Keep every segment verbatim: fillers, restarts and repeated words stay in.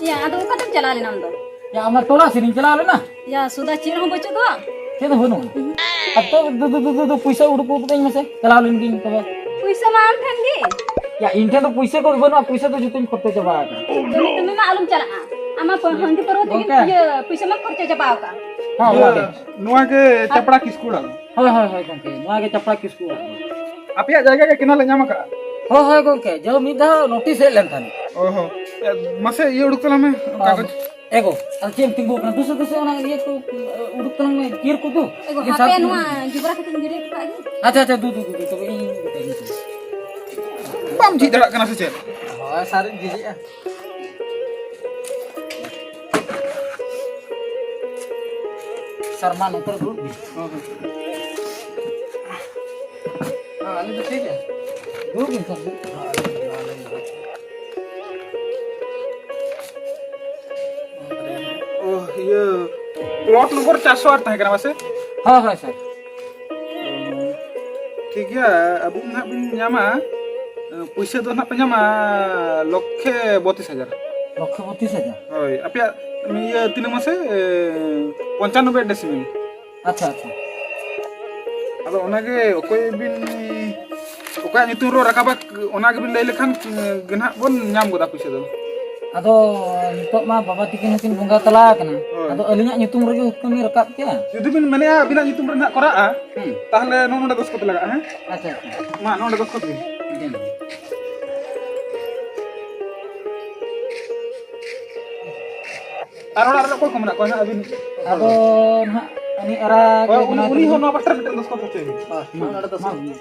ᱭᱟ, ᱟᱫᱚ ᱚᱠᱟᱛᱮᱢ ᱪᱟᱞᱟᱣ ᱞᱮᱱᱟ ᱟᱢ ᱫᱚ? ᱭᱟ, ᱚᱱᱟ ᱴᱚᱞᱟ ᱥᱮᱫ ᱤᱧ ᱪᱟᱞᱟᱣ ᱞᱮᱱᱟ᱾ ᱭᱟ, ᱥᱩᱫᱷᱟ ᱪᱮᱫ ᱦᱚᱸ ᱵᱟᱹᱪᱩᱜ ᱫᱚ᱾ ᱪᱮᱫ ᱦᱚᱸ ᱵᱟᱹᱱᱩᱜᱼᱟ᱾ ᱟᱨ ᱛᱚ ᱫᱩ, ᱫᱩ, ᱫᱩ, ᱫᱩ, ᱫᱩ, ᱯᱩᱭᱥᱟᱹ ᱩᱰᱩᱠ ᱩᱰᱩᱠ ᱠᱟᱹᱧ ᱢᱮᱥᱮ, ᱪᱟᱞᱟᱣ ᱞᱮᱱ ᱜᱤᱧ ᱛᱚᱵᱮ᱾ ᱯᱩᱭᱥᱟᱹ ᱢᱟ ᱟᱢ ᱴᱷᱮᱱ ᱜᱮ᱾ ᱭᱟ, ᱤᱧ ᱴᱷᱮᱱ ᱫᱚ ᱯᱩᱭᱥᱟᱹ ᱠᱚ ᱵᱟᱹᱱᱩᱜᱼᱟ, ᱯᱩᱭᱥᱟᱹ ᱫᱚ ᱡᱚᱛᱚᱧ ᱠᱷᱚᱨᱪᱟ ᱪᱟᱵᱟ ᱟᱠᱟᱫᱟ᱾ ᱛᱚᱵᱮ ᱛᱩᱢᱤ ᱢᱟ ᱟᱞᱚᱢ ᱪᱟᱞᱟᱜᱼᱟ᱾ ᱟᱢᱟᱜ ᱯᱚ-, ᱦᱟᱺᱰᱤ ᱯᱟᱹᱨᱣᱟᱹ ᱛᱮᱜᱮ ᱜᱚᱝᱠᱮ᱾ ᱤᱭᱟᱹ ᱯᱩᱭᱥᱟᱹ ᱢᱟ ᱠᱷᱚᱨᱪᱟ ᱪᱟᱵᱟ ᱟᱠᱟᱫ᱾ ᱦᱚᱸ, ᱤᱭᱟᱹ, ᱜᱚᱝᱠᱮ᱾ ᱱᱚᱣᱟ ᱜᱮ ᱟᱨ ᱪᱟᱯᱲᱟ ᱠᱤᱥᱠᱩ ᱚᱲᱟᱜ ᱫᱚ? ᱦᱳᱭ, ᱦᱳᱭ, ᱦᱳᱭ, ᱜᱚᱝᱠᱮ, ᱱᱚᱣᱟ ᱜᱮ ᱪᱟᱯᱲᱟ ᱠᱤᱥᱠᱩ ᱚᱲᱟᱜ ᱫᱚ᱾ ᱟᱯᱮᱭᱟᱜ ᱡᱟᱭᱜᱟ ᱜᱮ ᱠᱮᱱᱟᱞ ᱞᱮ ᱧᱟᱢ ᱟᱠᱟᱫᱼᱟ? ᱦᱳᱭ, ᱦᱳᱭ, ᱜᱚᱝᱠᱮ, ᱡᱟᱣ ᱢᱤᱫ ᱫᱷᱟᱣ ᱱᱳᱴᱤᱥ ᱦᱮᱡ ᱞᱮᱱ ᱛᱟᱦᱮᱸᱫ᱾ ᱚ ᱦᱚᱸ᱾ ᱮ, ᱢᱟᱥᱮ ᱤᱭᱟᱹ ᱩᱰᱩᱠ ᱛᱟᱞᱟᱝ ᱢᱮ, ᱟᱢ, ᱠᱟᱜᱚᱡᱽ᱾ ᱮᱜᱳ, ᱟᱨ ᱪᱮᱫ ᱮᱢ ᱛᱤᱸᱜᱩ ᱟᱠᱟᱱᱟ? ᱫᱩᱥᱮ, ᱫᱩᱥᱮ ᱚᱱᱟ ᱤᱭᱟᱹ ᱠᱚ, ᱩᱰᱩᱠ ᱛᱟᱞᱟᱝ ᱢᱮ, ᱪᱤᱭᱟᱹᱨ ᱠᱚ ᱫᱩ᱾ ᱮᱜᱳ, ᱤᱧ ᱦᱟᱯᱮ ᱥᱟᱵ ᱱᱚᱣᱟ ᱡᱚᱵᱽᱨᱟ ᱠᱟᱛᱮᱧ ᱜᱤᱰᱤ ᱦᱚᱴᱚ ᱠᱟᱜ ᱜᱮ᱾ ᱟᱪᱪᱷᱟ, ᱟᱪᱪᱷᱟ, ᱫᱩ, ᱫᱩ, ᱫᱩ, ᱫᱩ, ᱛᱚᱵᱮ ᱤᱧ ᱤᱧ ᱜᱚᱴᱟᱭ ᱜᱮ᱾ ᱵᱟᱢ ᱡᱷᱤᱡ ᱫᱟᱲᱮᱭᱟᱜ ᱠᱟᱱᱟ ᱥᱮ ᱪᱮᱫ? ᱦᱳᱭ, ᱥᱟᱨᱤᱧ ᱡᱷᱤᱡᱮᱜᱼᱟ᱾ ᱥᱟᱨᱢᱟ ᱱᱚᱛᱮ ᱨᱮ ᱫᱩᱲᱩᱵ ᱵᱤᱱ᱾ ᱦᱚᱸ, ᱦᱚᱸ᱾ ᱦᱮᱸ, ᱟᱹᱞᱤᱧ ᱫᱚ ᱴᱷᱤᱠ ᱜᱮᱭᱟ᱾ ᱫᱩᱲᱩᱵ ᱵᱤᱱ ᱥᱟᱨ᱾ ᱚ, ᱤᱭᱟᱹ, ᱯᱞᱚᱴ ᱱᱚᱢᱵᱚᱨ ᱪᱟᱨᱥᱚ ᱟᱴ ᱛᱟᱦᱮᱸ ᱠᱟᱱᱟ ᱵᱟᱥᱮ? ᱦᱳᱭ, ᱦᱳᱭ, ᱥᱟᱨ᱾ ᱴᱷᱤᱠ ᱜᱮᱭᱟ, ᱟᱹᱵᱤᱱ ᱱᱟᱦᱟᱜ ᱵᱤᱱ ᱧᱟᱢᱟ, ᱯᱩᱭᱥᱟᱹ ᱫᱚ ᱱᱟᱦᱟᱜ ᱯᱮ ᱧᱟᱢᱟ ᱞᱚᱠᱷᱮ ᱵᱚᱛᱤᱥ ᱦᱟᱡᱟᱨ᱾ ᱞᱚᱠᱷᱮ ᱵᱚᱛᱤᱥ ᱦᱟᱡᱟᱨ? ᱦᱳᱭ, ᱟᱯᱮᱭᱟᱜ ᱤᱭᱟᱹ ᱛᱤᱱᱟᱹᱜ ᱢᱟᱥᱮ, ᱮ, ᱯᱚᱧᱪᱟᱱᱚᱵᱵᱳᱭ ᱰᱮᱥᱤᱢᱮᱞ᱾ ᱟᱪᱪᱷᱟ, ᱟᱪᱪᱷᱟ᱾ ᱟᱫᱚ ᱚᱱᱟᱜᱮ ᱚᱠᱚᱭ ᱵᱤᱱ, ᱚᱠᱚᱭᱟᱜ ᱧᱩᱛᱩᱢ ᱨᱮ ᱨᱟᱠᱟᱵᱟ, ᱚᱱᱟ ᱜᱮᱵᱤᱱ ᱞᱟᱹᱭ ᱞᱮᱠᱷᱟᱱ ᱜᱮ ᱱᱟᱦᱟᱜ ᱵᱚᱱ ᱧᱟᱢ ᱜᱚᱫᱟ ᱯᱩᱭᱥᱟᱹ ᱫᱚ᱾ ᱟᱫᱚ ᱱᱤᱛᱚᱜ ᱢᱟ ᱵᱟᱵᱟ ᱛᱤᱠᱤᱱ ᱦᱚᱸᱠᱤᱱ ᱵᱚᱸᱜᱟ ᱛᱟᱞᱟ ᱟᱠᱟᱱᱟ᱾ ᱦᱳᱭ᱾ ᱟᱫᱚ ᱟᱹᱞᱤᱧᱟᱜ ᱧᱩᱛᱩᱢ ᱨᱮᱜᱮ ᱦᱩᱛᱠᱟᱹᱢᱤ ᱨᱟᱠᱟᱵ ᱠᱮᱭᱟ᱾ ᱡᱩᱫᱤ ᱵᱤᱱ ᱢᱮᱱᱮᱫᱼᱟ ᱟᱹᱵᱤᱱᱟᱜ ᱧᱩᱛᱩᱢ ᱨᱮ ᱱᱟᱦᱟᱜ ᱠᱚᱨᱟᱜᱼᱟ, ᱦᱩᱸ᱾ ᱛᱟᱦᱚᱞᱮ ᱱᱚᱜᱼᱚ ᱱᱚᱰᱮ ᱫᱚᱥᱠᱚᱛ ᱞᱟᱜᱟᱜᱼᱟ, ᱦᱮᱸ? ᱟᱪᱪᱷᱟ, ᱟᱪᱪᱷᱟ᱾ ᱢᱟ, ᱱᱚᱰᱮ ᱫᱚᱥᱠᱚᱛ ᱵᱤᱱ᱾ ᱦᱩᱸ᱾ ᱟᱨ ᱚᱲᱟᱜ ᱨᱮ ᱚᱠᱚᱭ ᱠᱚ ᱢᱮᱱᱟᱜ ᱠᱚᱣᱟ ᱱᱟᱦᱟᱜ ᱟᱹᱵᱤᱱ? ᱟᱫᱚ ᱱᱟᱦᱟᱜ ᱩᱱᱤ ᱮᱨᱟ ᱜᱮ ᱦᱳᱭ, ᱩᱱᱤ, ᱢᱮᱱᱟᱭ ᱩᱱᱤ ᱦᱚᱸ ᱛᱟᱹᱞᱤᱧᱟ᱾ ᱱᱚᱣᱟ ᱯᱟᱥᱴᱟ ᱨᱮ ᱢᱤᱫᱴᱮᱱ ᱫᱚᱥᱠᱚᱛ ᱦᱚᱪᱚᱭ ᱵᱤᱱ᱾ ᱦᱳᱭ, ᱢᱟ, ᱱᱚᱰᱮ ᱫᱚᱥᱠᱚᱛ ᱢᱟ᱾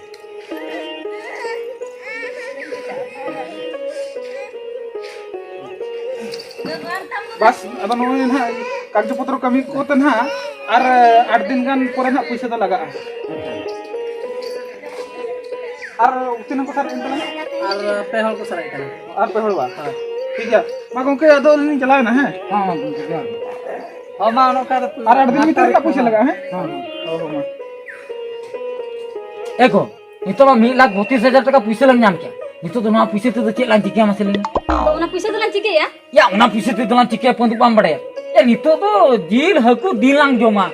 ᱵᱟᱥ, ᱟᱫᱚ ᱱᱚᱜᱼᱚᱭ ᱱᱟᱦᱟᱜ ᱠᱟᱜᱚᱡᱽ ᱯᱚᱛᱨᱚ ᱠᱟᱹᱢᱤ ᱠᱚᱛᱮ ᱱᱟᱦᱟᱜ ᱟᱨ ᱟᱴ ᱫᱤᱱ ᱜᱟᱱ ᱯᱚᱨᱮ ᱱᱟᱦᱟᱜ ᱯᱩᱭᱥᱟᱹ ᱫᱚ ᱞᱟᱜᱟᱜᱼᱟ᱾ ᱟᱨ ᱛᱤᱱᱟᱹᱜ ᱠᱚ ᱥᱟᱨᱮᱡ ᱮᱱ ᱛᱟᱞᱟᱝᱟ? ᱟᱨ ᱯᱮ ᱦᱚᱲ ᱠᱚ ᱥᱟᱨᱮᱡ ᱠᱟᱱᱟ᱾ ᱟᱨ ᱯᱮ ᱦᱚᱲ ᱵᱟ? ᱦᱳᱭ᱾ ᱴᱷᱤᱠ ᱜᱮᱭᱟ᱾ ᱢᱟ ᱜᱚᱝᱠᱮ, ᱟᱫᱚ ᱟᱹᱞᱤᱧ ᱞᱤᱧ ᱪᱟᱞᱟᱣᱮᱱᱟ, ᱦᱮᱸ? ᱦᱚᱸ, ᱦᱚᱸ, ᱜᱚᱝᱠᱮ, ᱡᱚᱦᱟᱨ ᱜᱮ᱾ ᱦᱚᱸ, ᱢᱟ, ᱚᱱᱮ ᱚᱱᱠᱟ ᱟᱨ ᱟᱴ ᱫᱤᱱ ᱵᱷᱤᱛᱤᱨ ᱨᱮ ᱯᱩᱭᱥᱟᱹ ᱞᱟᱜᱟᱜᱼᱟ, ᱦᱮᱸ? ᱦᱚᱸ, ᱦᱚᱸ᱾ ᱦᱳᱭ, ᱦᱳᱭ, ᱢᱟ᱾ ᱮ ᱜᱳ, ᱱᱤᱛᱚᱜ ᱢᱟ ᱢᱤᱫ ᱞᱟᱠᱷ ᱵᱚᱛᱤᱥ ᱦᱟᱡᱟᱨ ᱴᱟᱠᱟ ᱯᱩᱭᱥᱟᱹ ᱞᱟᱝ ᱧᱟᱢ ᱠᱮᱫ᱾ ᱱᱤᱛᱚᱜ ᱫᱚ ᱱᱚᱣᱟ ᱯᱩᱭᱥᱟᱹ ᱛᱮᱫᱚ ᱪᱮᱫ ᱞᱟᱝ ᱪᱤᱠᱟᱹᱭᱟ ᱢᱟᱥᱮ ᱞᱟᱹᱭ ᱢᱮ? ᱛᱚ ᱚᱱᱟ ᱯᱩᱭᱥᱟᱹ ᱫᱚᱞᱟᱝ ᱪᱤᱠᱟᱹᱭᱟ? ᱭᱟ, ᱚᱱᱟ ᱯᱩᱭᱥᱟᱹ ᱛᱮᱫᱚ ᱞᱟᱝ ᱪᱤᱠᱟᱹᱭᱟ, ᱯᱟᱹᱱᱫᱩ ᱵᱟᱢ ᱵᱟᱲᱟᱭᱟ? ᱮ, ᱱᱤᱛᱚᱜ ᱫᱚ ᱡᱤᱞ ᱦᱟᱹᱠᱩ ᱫᱤᱱ ᱞᱟᱝ ᱡᱚᱢᱟ᱾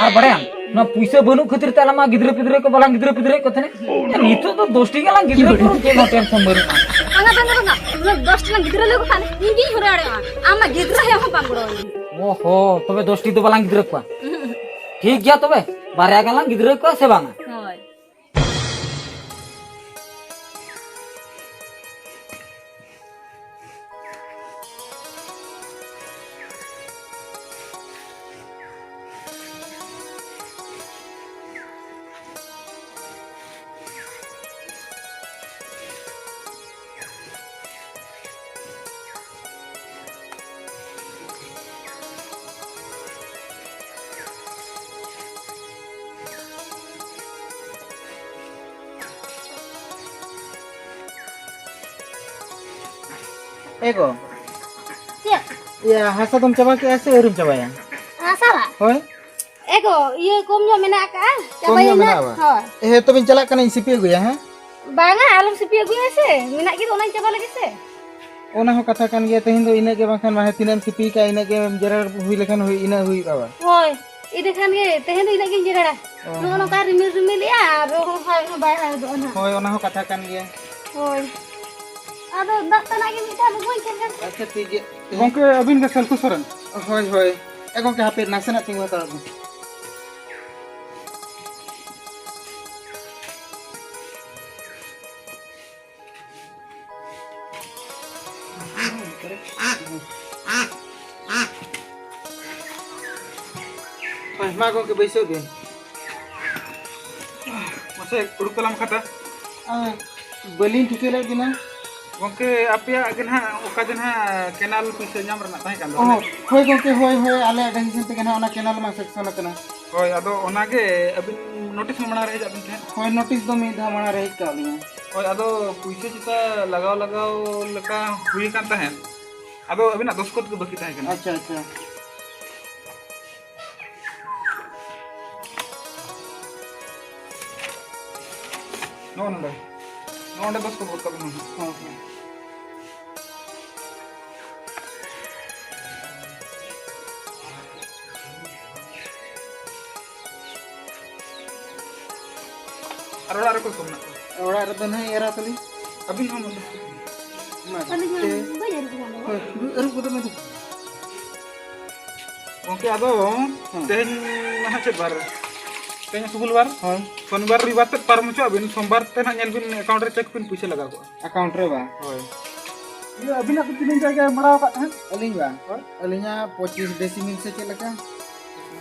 ᱟᱨ ᱵᱟᱲᱟᱭᱟᱢ, ᱱᱚᱣᱟ ᱯᱩᱭᱥᱟᱹ ᱵᱟᱹᱱᱩᱜ ᱠᱷᱟᱹᱛᱤᱨ ᱛᱮ ᱟᱞᱟᱝ ᱢᱟ ᱜᱤᱫᱽᱨᱟᱹ ᱯᱤᱫᱽᱨᱟᱹ ᱠᱚ ᱵᱟᱞᱟᱝ ᱜᱤᱫᱽᱨᱟᱹ ᱯᱤᱫᱽᱨᱟᱹᱭᱮᱫ ᱠᱚ ᱛᱟᱦᱮᱱᱟ᱾ ᱮ, ᱱᱤᱛᱚᱜ ᱫᱚ ᱫᱚᱥ ᱴᱤ ᱜᱟᱱ ᱞᱟᱝ ᱜᱤᱫᱽᱨᱟᱹ ᱠᱚ, ᱪᱮᱫ ᱦᱚᱸ ᱴᱮᱱᱥᱚᱱ ᱵᱟᱹᱱᱩᱜᱼᱟ᱾ ᱵᱟᱝᱟ, ᱵᱟᱝᱟ, ᱵᱟᱝᱟ, ᱩᱱᱟᱹᱜ ᱫᱚᱥ ᱴᱤ ᱞᱟᱝ ᱜᱤᱫᱽᱨᱟᱹ ᱞᱮᱠᱚ ᱠᱷᱟᱱ ᱤᱧ ᱜᱤᱧ ᱦᱚᱨᱚ ᱫᱟᱲᱮᱭᱟᱜᱼᱟ, ᱟᱢ ᱢᱟ ᱜᱤᱫᱽᱨᱟᱹ ᱦᱮᱡ ᱦᱚᱸ ᱵᱟᱢ ᱜᱚᱲᱚ ᱟᱹᱧᱟ᱾ ᱳᱦᱳ, ᱛᱚᱵᱮ ᱫᱚᱥ ᱴᱤ ᱫᱚ ᱵᱟᱞᱟᱝ ᱜᱤᱫᱽᱨᱟᱹ ᱠᱚᱣᱟ᱾ ᱴᱷᱤᱠ ᱜᱮᱭᱟ, ᱛᱚᱵᱮ ᱵᱟᱨᱭᱟ ᱜᱟᱱ ᱞᱟᱝ ᱜᱤᱫᱽᱨᱟᱹ ᱠᱚᱣᱟ, ᱥᱮ ᱵᱟᱝᱟ? ᱦᱳᱭ᱾ ᱮ ᱜᱚ᱾ ᱪᱮᱫ? ᱤᱭᱟᱹ, ᱦᱟᱥᱟ ᱫᱚᱢ ᱪᱟᱵᱟ ᱠᱮᱜᱼᱟ ᱥᱮ ᱟᱹᱣᱨᱤᱢ ᱪᱟᱵᱟᱭᱟ? ᱦᱟᱥᱟ ᱵᱟ? ᱦᱳᱭ᱾ ᱮ ᱜᱚ, ᱤᱭᱟᱹ ᱠᱚᱢ ᱧᱚᱜ ᱢᱮᱱᱟᱜ ᱟᱠᱟᱜᱼᱟ, ᱠᱚᱢ ᱧᱚᱜ ᱪᱟᱵᱟᱭᱮᱱᱟ᱾ ᱢᱮᱱᱟᱜᱼᱟ ᱵᱟ? ᱦᱳᱭ᱾ ᱦᱮᱸ, ᱛᱚᱵᱮᱧ ᱪᱟᱞᱟᱜ ᱠᱟᱱᱟᱧ, ᱥᱤᱯᱤ ᱟᱹᱜᱩᱭᱟ, ᱦᱮᱸ? ᱵᱟᱝᱟ, ᱟᱞᱚᱢ ᱥᱤᱯᱤ ᱟᱹᱜᱩᱭᱟ ᱥᱮ, ᱢᱮᱱᱟᱜ ᱜᱮ ᱫᱚ, ᱚᱱᱟᱧ ᱪᱟᱵᱟ ᱞᱮᱜᱮ ᱥᱮ᱾ ᱚᱱᱟ ᱦᱚᱸ ᱠᱟᱛᱷᱟ ᱠᱟᱱ ᱜᱮᱭᱟ, ᱛᱮᱦᱮᱧ ᱫᱚ ᱤᱱᱟᱹᱜ ᱜᱮ, ᱵᱟᱝᱠᱷᱟᱱ ᱢᱟ ᱛᱤᱱᱟᱹᱜ ᱮᱢ ᱥᱤᱯᱤ ᱠᱟᱜᱼᱟ, ᱤᱱᱟᱹᱜ ᱜᱮ ᱡᱮᱨᱮᱲ ᱦᱩᱭ ᱞᱮᱠᱷᱟᱱ ᱦᱩᱭ, ᱤᱱᱟᱹᱜ ᱦᱩᱭᱩᱜᱼᱟ ᱵᱟ? ᱦᱳᱭ, ᱤᱱᱟᱹ ᱠᱷᱟᱱ ᱜᱮ ᱛᱮᱦᱮᱧ ᱫᱚ ᱤᱱᱟᱹᱜ ᱜᱤᱧ ᱡᱮᱨᱮᱲᱟ᱾ ᱚ᱾ ᱱᱚᱜᱼᱚ ᱱᱚᱝᱠᱟ ᱨᱤᱢᱤᱞ ᱨᱤᱢᱤᱞᱮᱜᱼᱟ ᱟᱨ ᱦᱚᱸ ᱦᱟᱸᱜ ᱵᱟᱭ ᱦᱟᱣᱮᱫᱚᱜᱼᱟ ᱱᱟᱦᱟᱜ᱾ ᱦᱳᱭ, ᱚᱱᱟ ᱦᱚᱸ ᱠᱟᱛᱷᱟ ᱠᱟᱱ ᱜᱮᱭᱟ᱾ ᱦᱳᱭ᱾ ᱟᱫᱚ ᱫᱟᱜ ᱛᱟᱱᱟᱜ ᱜᱮ ᱢᱤᱫ ᱫᱷᱟᱣ ᱟᱬᱜᱚᱧ ᱠᱷᱟᱱ ᱜᱮ᱾ ᱟᱪᱪᱷᱟ, ᱴᱷᱤᱠ ᱜᱮᱭᱟ᱾ ᱜᱚᱢᱠᱮ, ᱟᱹᱵᱤᱱ ᱜᱮ ᱥᱟᱞᱠᱷᱩ ᱥᱚᱨᱮᱱ? ᱦᱳᱭ, ᱦᱳᱭ᱾ ᱮ ᱜᱚᱢᱠᱮ, ᱦᱟᱯᱮ ᱱᱟᱥᱮᱱᱟᱜ ᱛᱤᱸᱜᱩ ᱦᱟᱛᱟᱲᱚᱜ ᱵᱤᱱ᱾ ᱦᱳᱭ, ᱢᱟ ᱜᱚᱢᱠᱮ, ᱵᱟᱹᱭᱥᱟᱹᱣ ᱵᱤᱱ᱾ ᱢᱟᱥᱮ ᱩᱰᱩᱠ ᱛᱟᱞᱟᱝ ᱠᱷᱟᱛᱟ᱾ ᱟᱨ ᱵᱟᱹᱞᱤᱧ ᱴᱷᱤᱠᱟᱹ ᱞᱮᱫ ᱵᱤᱱᱟ᱾ ᱜᱚᱢᱠᱮ, ᱟᱯᱮᱭᱟᱜ ᱜᱮ ᱱᱟᱦᱟᱜ ᱚᱠᱟ ᱡᱮ ᱱᱟᱦᱟᱜ ᱠᱮᱱᱟᱞ ᱯᱩᱭᱥᱟᱹ ᱧᱟᱢ ᱨᱮᱱᱟᱜ ᱛᱟᱦᱮᱸ ᱠᱟᱱ ᱫᱚ, ᱚ, ᱚᱱᱟ ᱦᱳᱭ ᱜᱚᱢᱠᱮ, ᱦᱳᱭ, ᱦᱳᱭ, ᱟᱞᱮᱭᱟᱜ ᱰᱟᱹᱦᱤ ᱥᱮᱱ ᱛᱮᱜᱮ ᱱᱟᱦᱟᱜ ᱚᱱᱟ ᱠᱮᱱᱟᱞ ᱢᱟ ᱥᱮᱠᱥᱚᱱ ᱟᱠᱟᱱᱟ᱾ ᱦᱳᱭ, ᱟᱫᱚ ᱚᱱᱟᱜᱮ ᱟᱹᱵᱤᱱ ᱱᱳᱴᱤᱥ ᱦᱚᱸ ᱢᱟᱲᱟᱝ ᱨᱮ ᱦᱮᱡ ᱟᱜ ᱵᱤᱱ ᱛᱟᱦᱮᱸᱫ᱾ ᱦᱳᱭ, ᱱᱳᱴᱤᱥ ᱫᱚ ᱢᱤᱫ ᱫᱷᱟᱣ ᱢᱟᱲᱟᱝ ᱨᱮ ᱦᱮᱡ ᱠᱟᱜ ᱞᱤᱧᱟ᱾ ᱦᱳᱭ, ᱟᱫᱚ ᱯᱩᱭᱥᱟᱹ ᱪᱮᱛᱟ ᱞᱟᱜᱟᱣ ᱞᱟᱜᱟᱣ ᱞᱮᱠᱟ ᱦᱩᱭ ᱟᱠᱟᱱ ᱛᱟᱦᱮᱸᱫ, ᱟᱫᱚ ᱟᱹᱵᱤᱱᱟᱜ ᱫᱚᱥᱠᱚᱛ ᱜᱮ ᱵᱟᱹᱠᱤ ᱛᱟᱦᱮᱸ ᱠᱟᱱᱟ᱾ ᱟᱪᱪᱷᱟ, ᱟᱪᱪᱷᱟ᱾ ᱱᱚᱜᱼᱚ ᱱᱚᱰᱮ, ᱱᱚᱜᱼᱚ ᱱᱚᱰᱮ ᱫᱚᱥᱠᱚᱛ ᱜᱚᱫ ᱠᱟᱜ ᱵᱤᱱ ᱢᱟ᱾ ᱦᱚᱸ, ᱦᱚᱸ᱾ ᱟᱨ ᱚᱲᱟᱜ ᱨᱮ ᱚᱠᱚᱭ ᱠᱚ ᱢᱮᱱᱟᱜ ᱠᱚᱣᱟ? ᱚᱲᱟᱜ ᱨᱮᱫᱚ ᱱᱟᱦᱟᱜ ᱮᱨᱟ ᱛᱟᱹᱞᱤᱧ᱾ ᱟᱹᱵᱤᱱ ᱦᱚᱸ ᱢᱟ᱾ ᱢᱟ, ᱟᱹᱞᱤᱧ ᱦᱚᱸ ᱛᱮ-, ᱵᱟᱹᱧ ᱟᱹᱨᱩᱵ ᱠᱟᱱᱟ ᱫᱚ᱾ ᱦᱳᱭ, ᱟᱹᱨᱩᱵ ᱠᱚᱫᱚ ᱢᱮ ᱫᱚ᱾ ᱜᱚᱝᱠᱮ, ᱟᱫᱚ ᱦᱮᱸ᱾ ᱛᱮᱦᱮᱧ ᱢᱟ ᱦᱟᱸᱜ ᱪᱮᱫ ᱵᱟᱨ? ᱛᱮᱦᱮᱧ ᱥᱩᱠᱩᱞ ᱵᱟᱨ᱾ ᱦᱳᱭ᱾ ᱥᱚᱱᱤᱵᱟᱨ, ᱨᱚᱵᱤᱵᱟᱨ ᱛᱮᱫ ᱯᱟᱨᱚᱢ ᱦᱚᱪᱚᱣᱟᱜ ᱵᱤᱱ, ᱥᱳᱢᱵᱟᱨ ᱛᱮ ᱱᱟᱦᱟᱜ ᱧᱮᱞ ᱵᱤᱱ account ᱨᱮ check ᱵᱤᱱ ᱯᱩᱭᱥᱟᱹ ᱞᱟᱜᱟᱣ ᱠᱚᱜᱼᱟ᱾ Account ᱨᱮ ᱵᱟᱝ? ᱦᱳᱭ᱾ ᱤᱭᱟᱹ, ᱟᱹᱵᱤᱱᱟᱜ ᱫᱚ ᱛᱤᱱᱟᱹᱜ ᱡᱟᱭᱜᱟ ᱢᱟᱲᱟᱣ ᱟᱠᱟᱫ ᱛᱟᱦᱮᱸᱫ? ᱟᱹᱞᱤᱧ ᱵᱟᱝ? ᱦᱳᱭ᱾ ᱟᱹᱞᱤᱧᱟᱜ ᱯᱚᱸᱪᱤᱥ decimal ᱥᱮ ᱪᱮᱫ ᱞᱮᱠᱟ?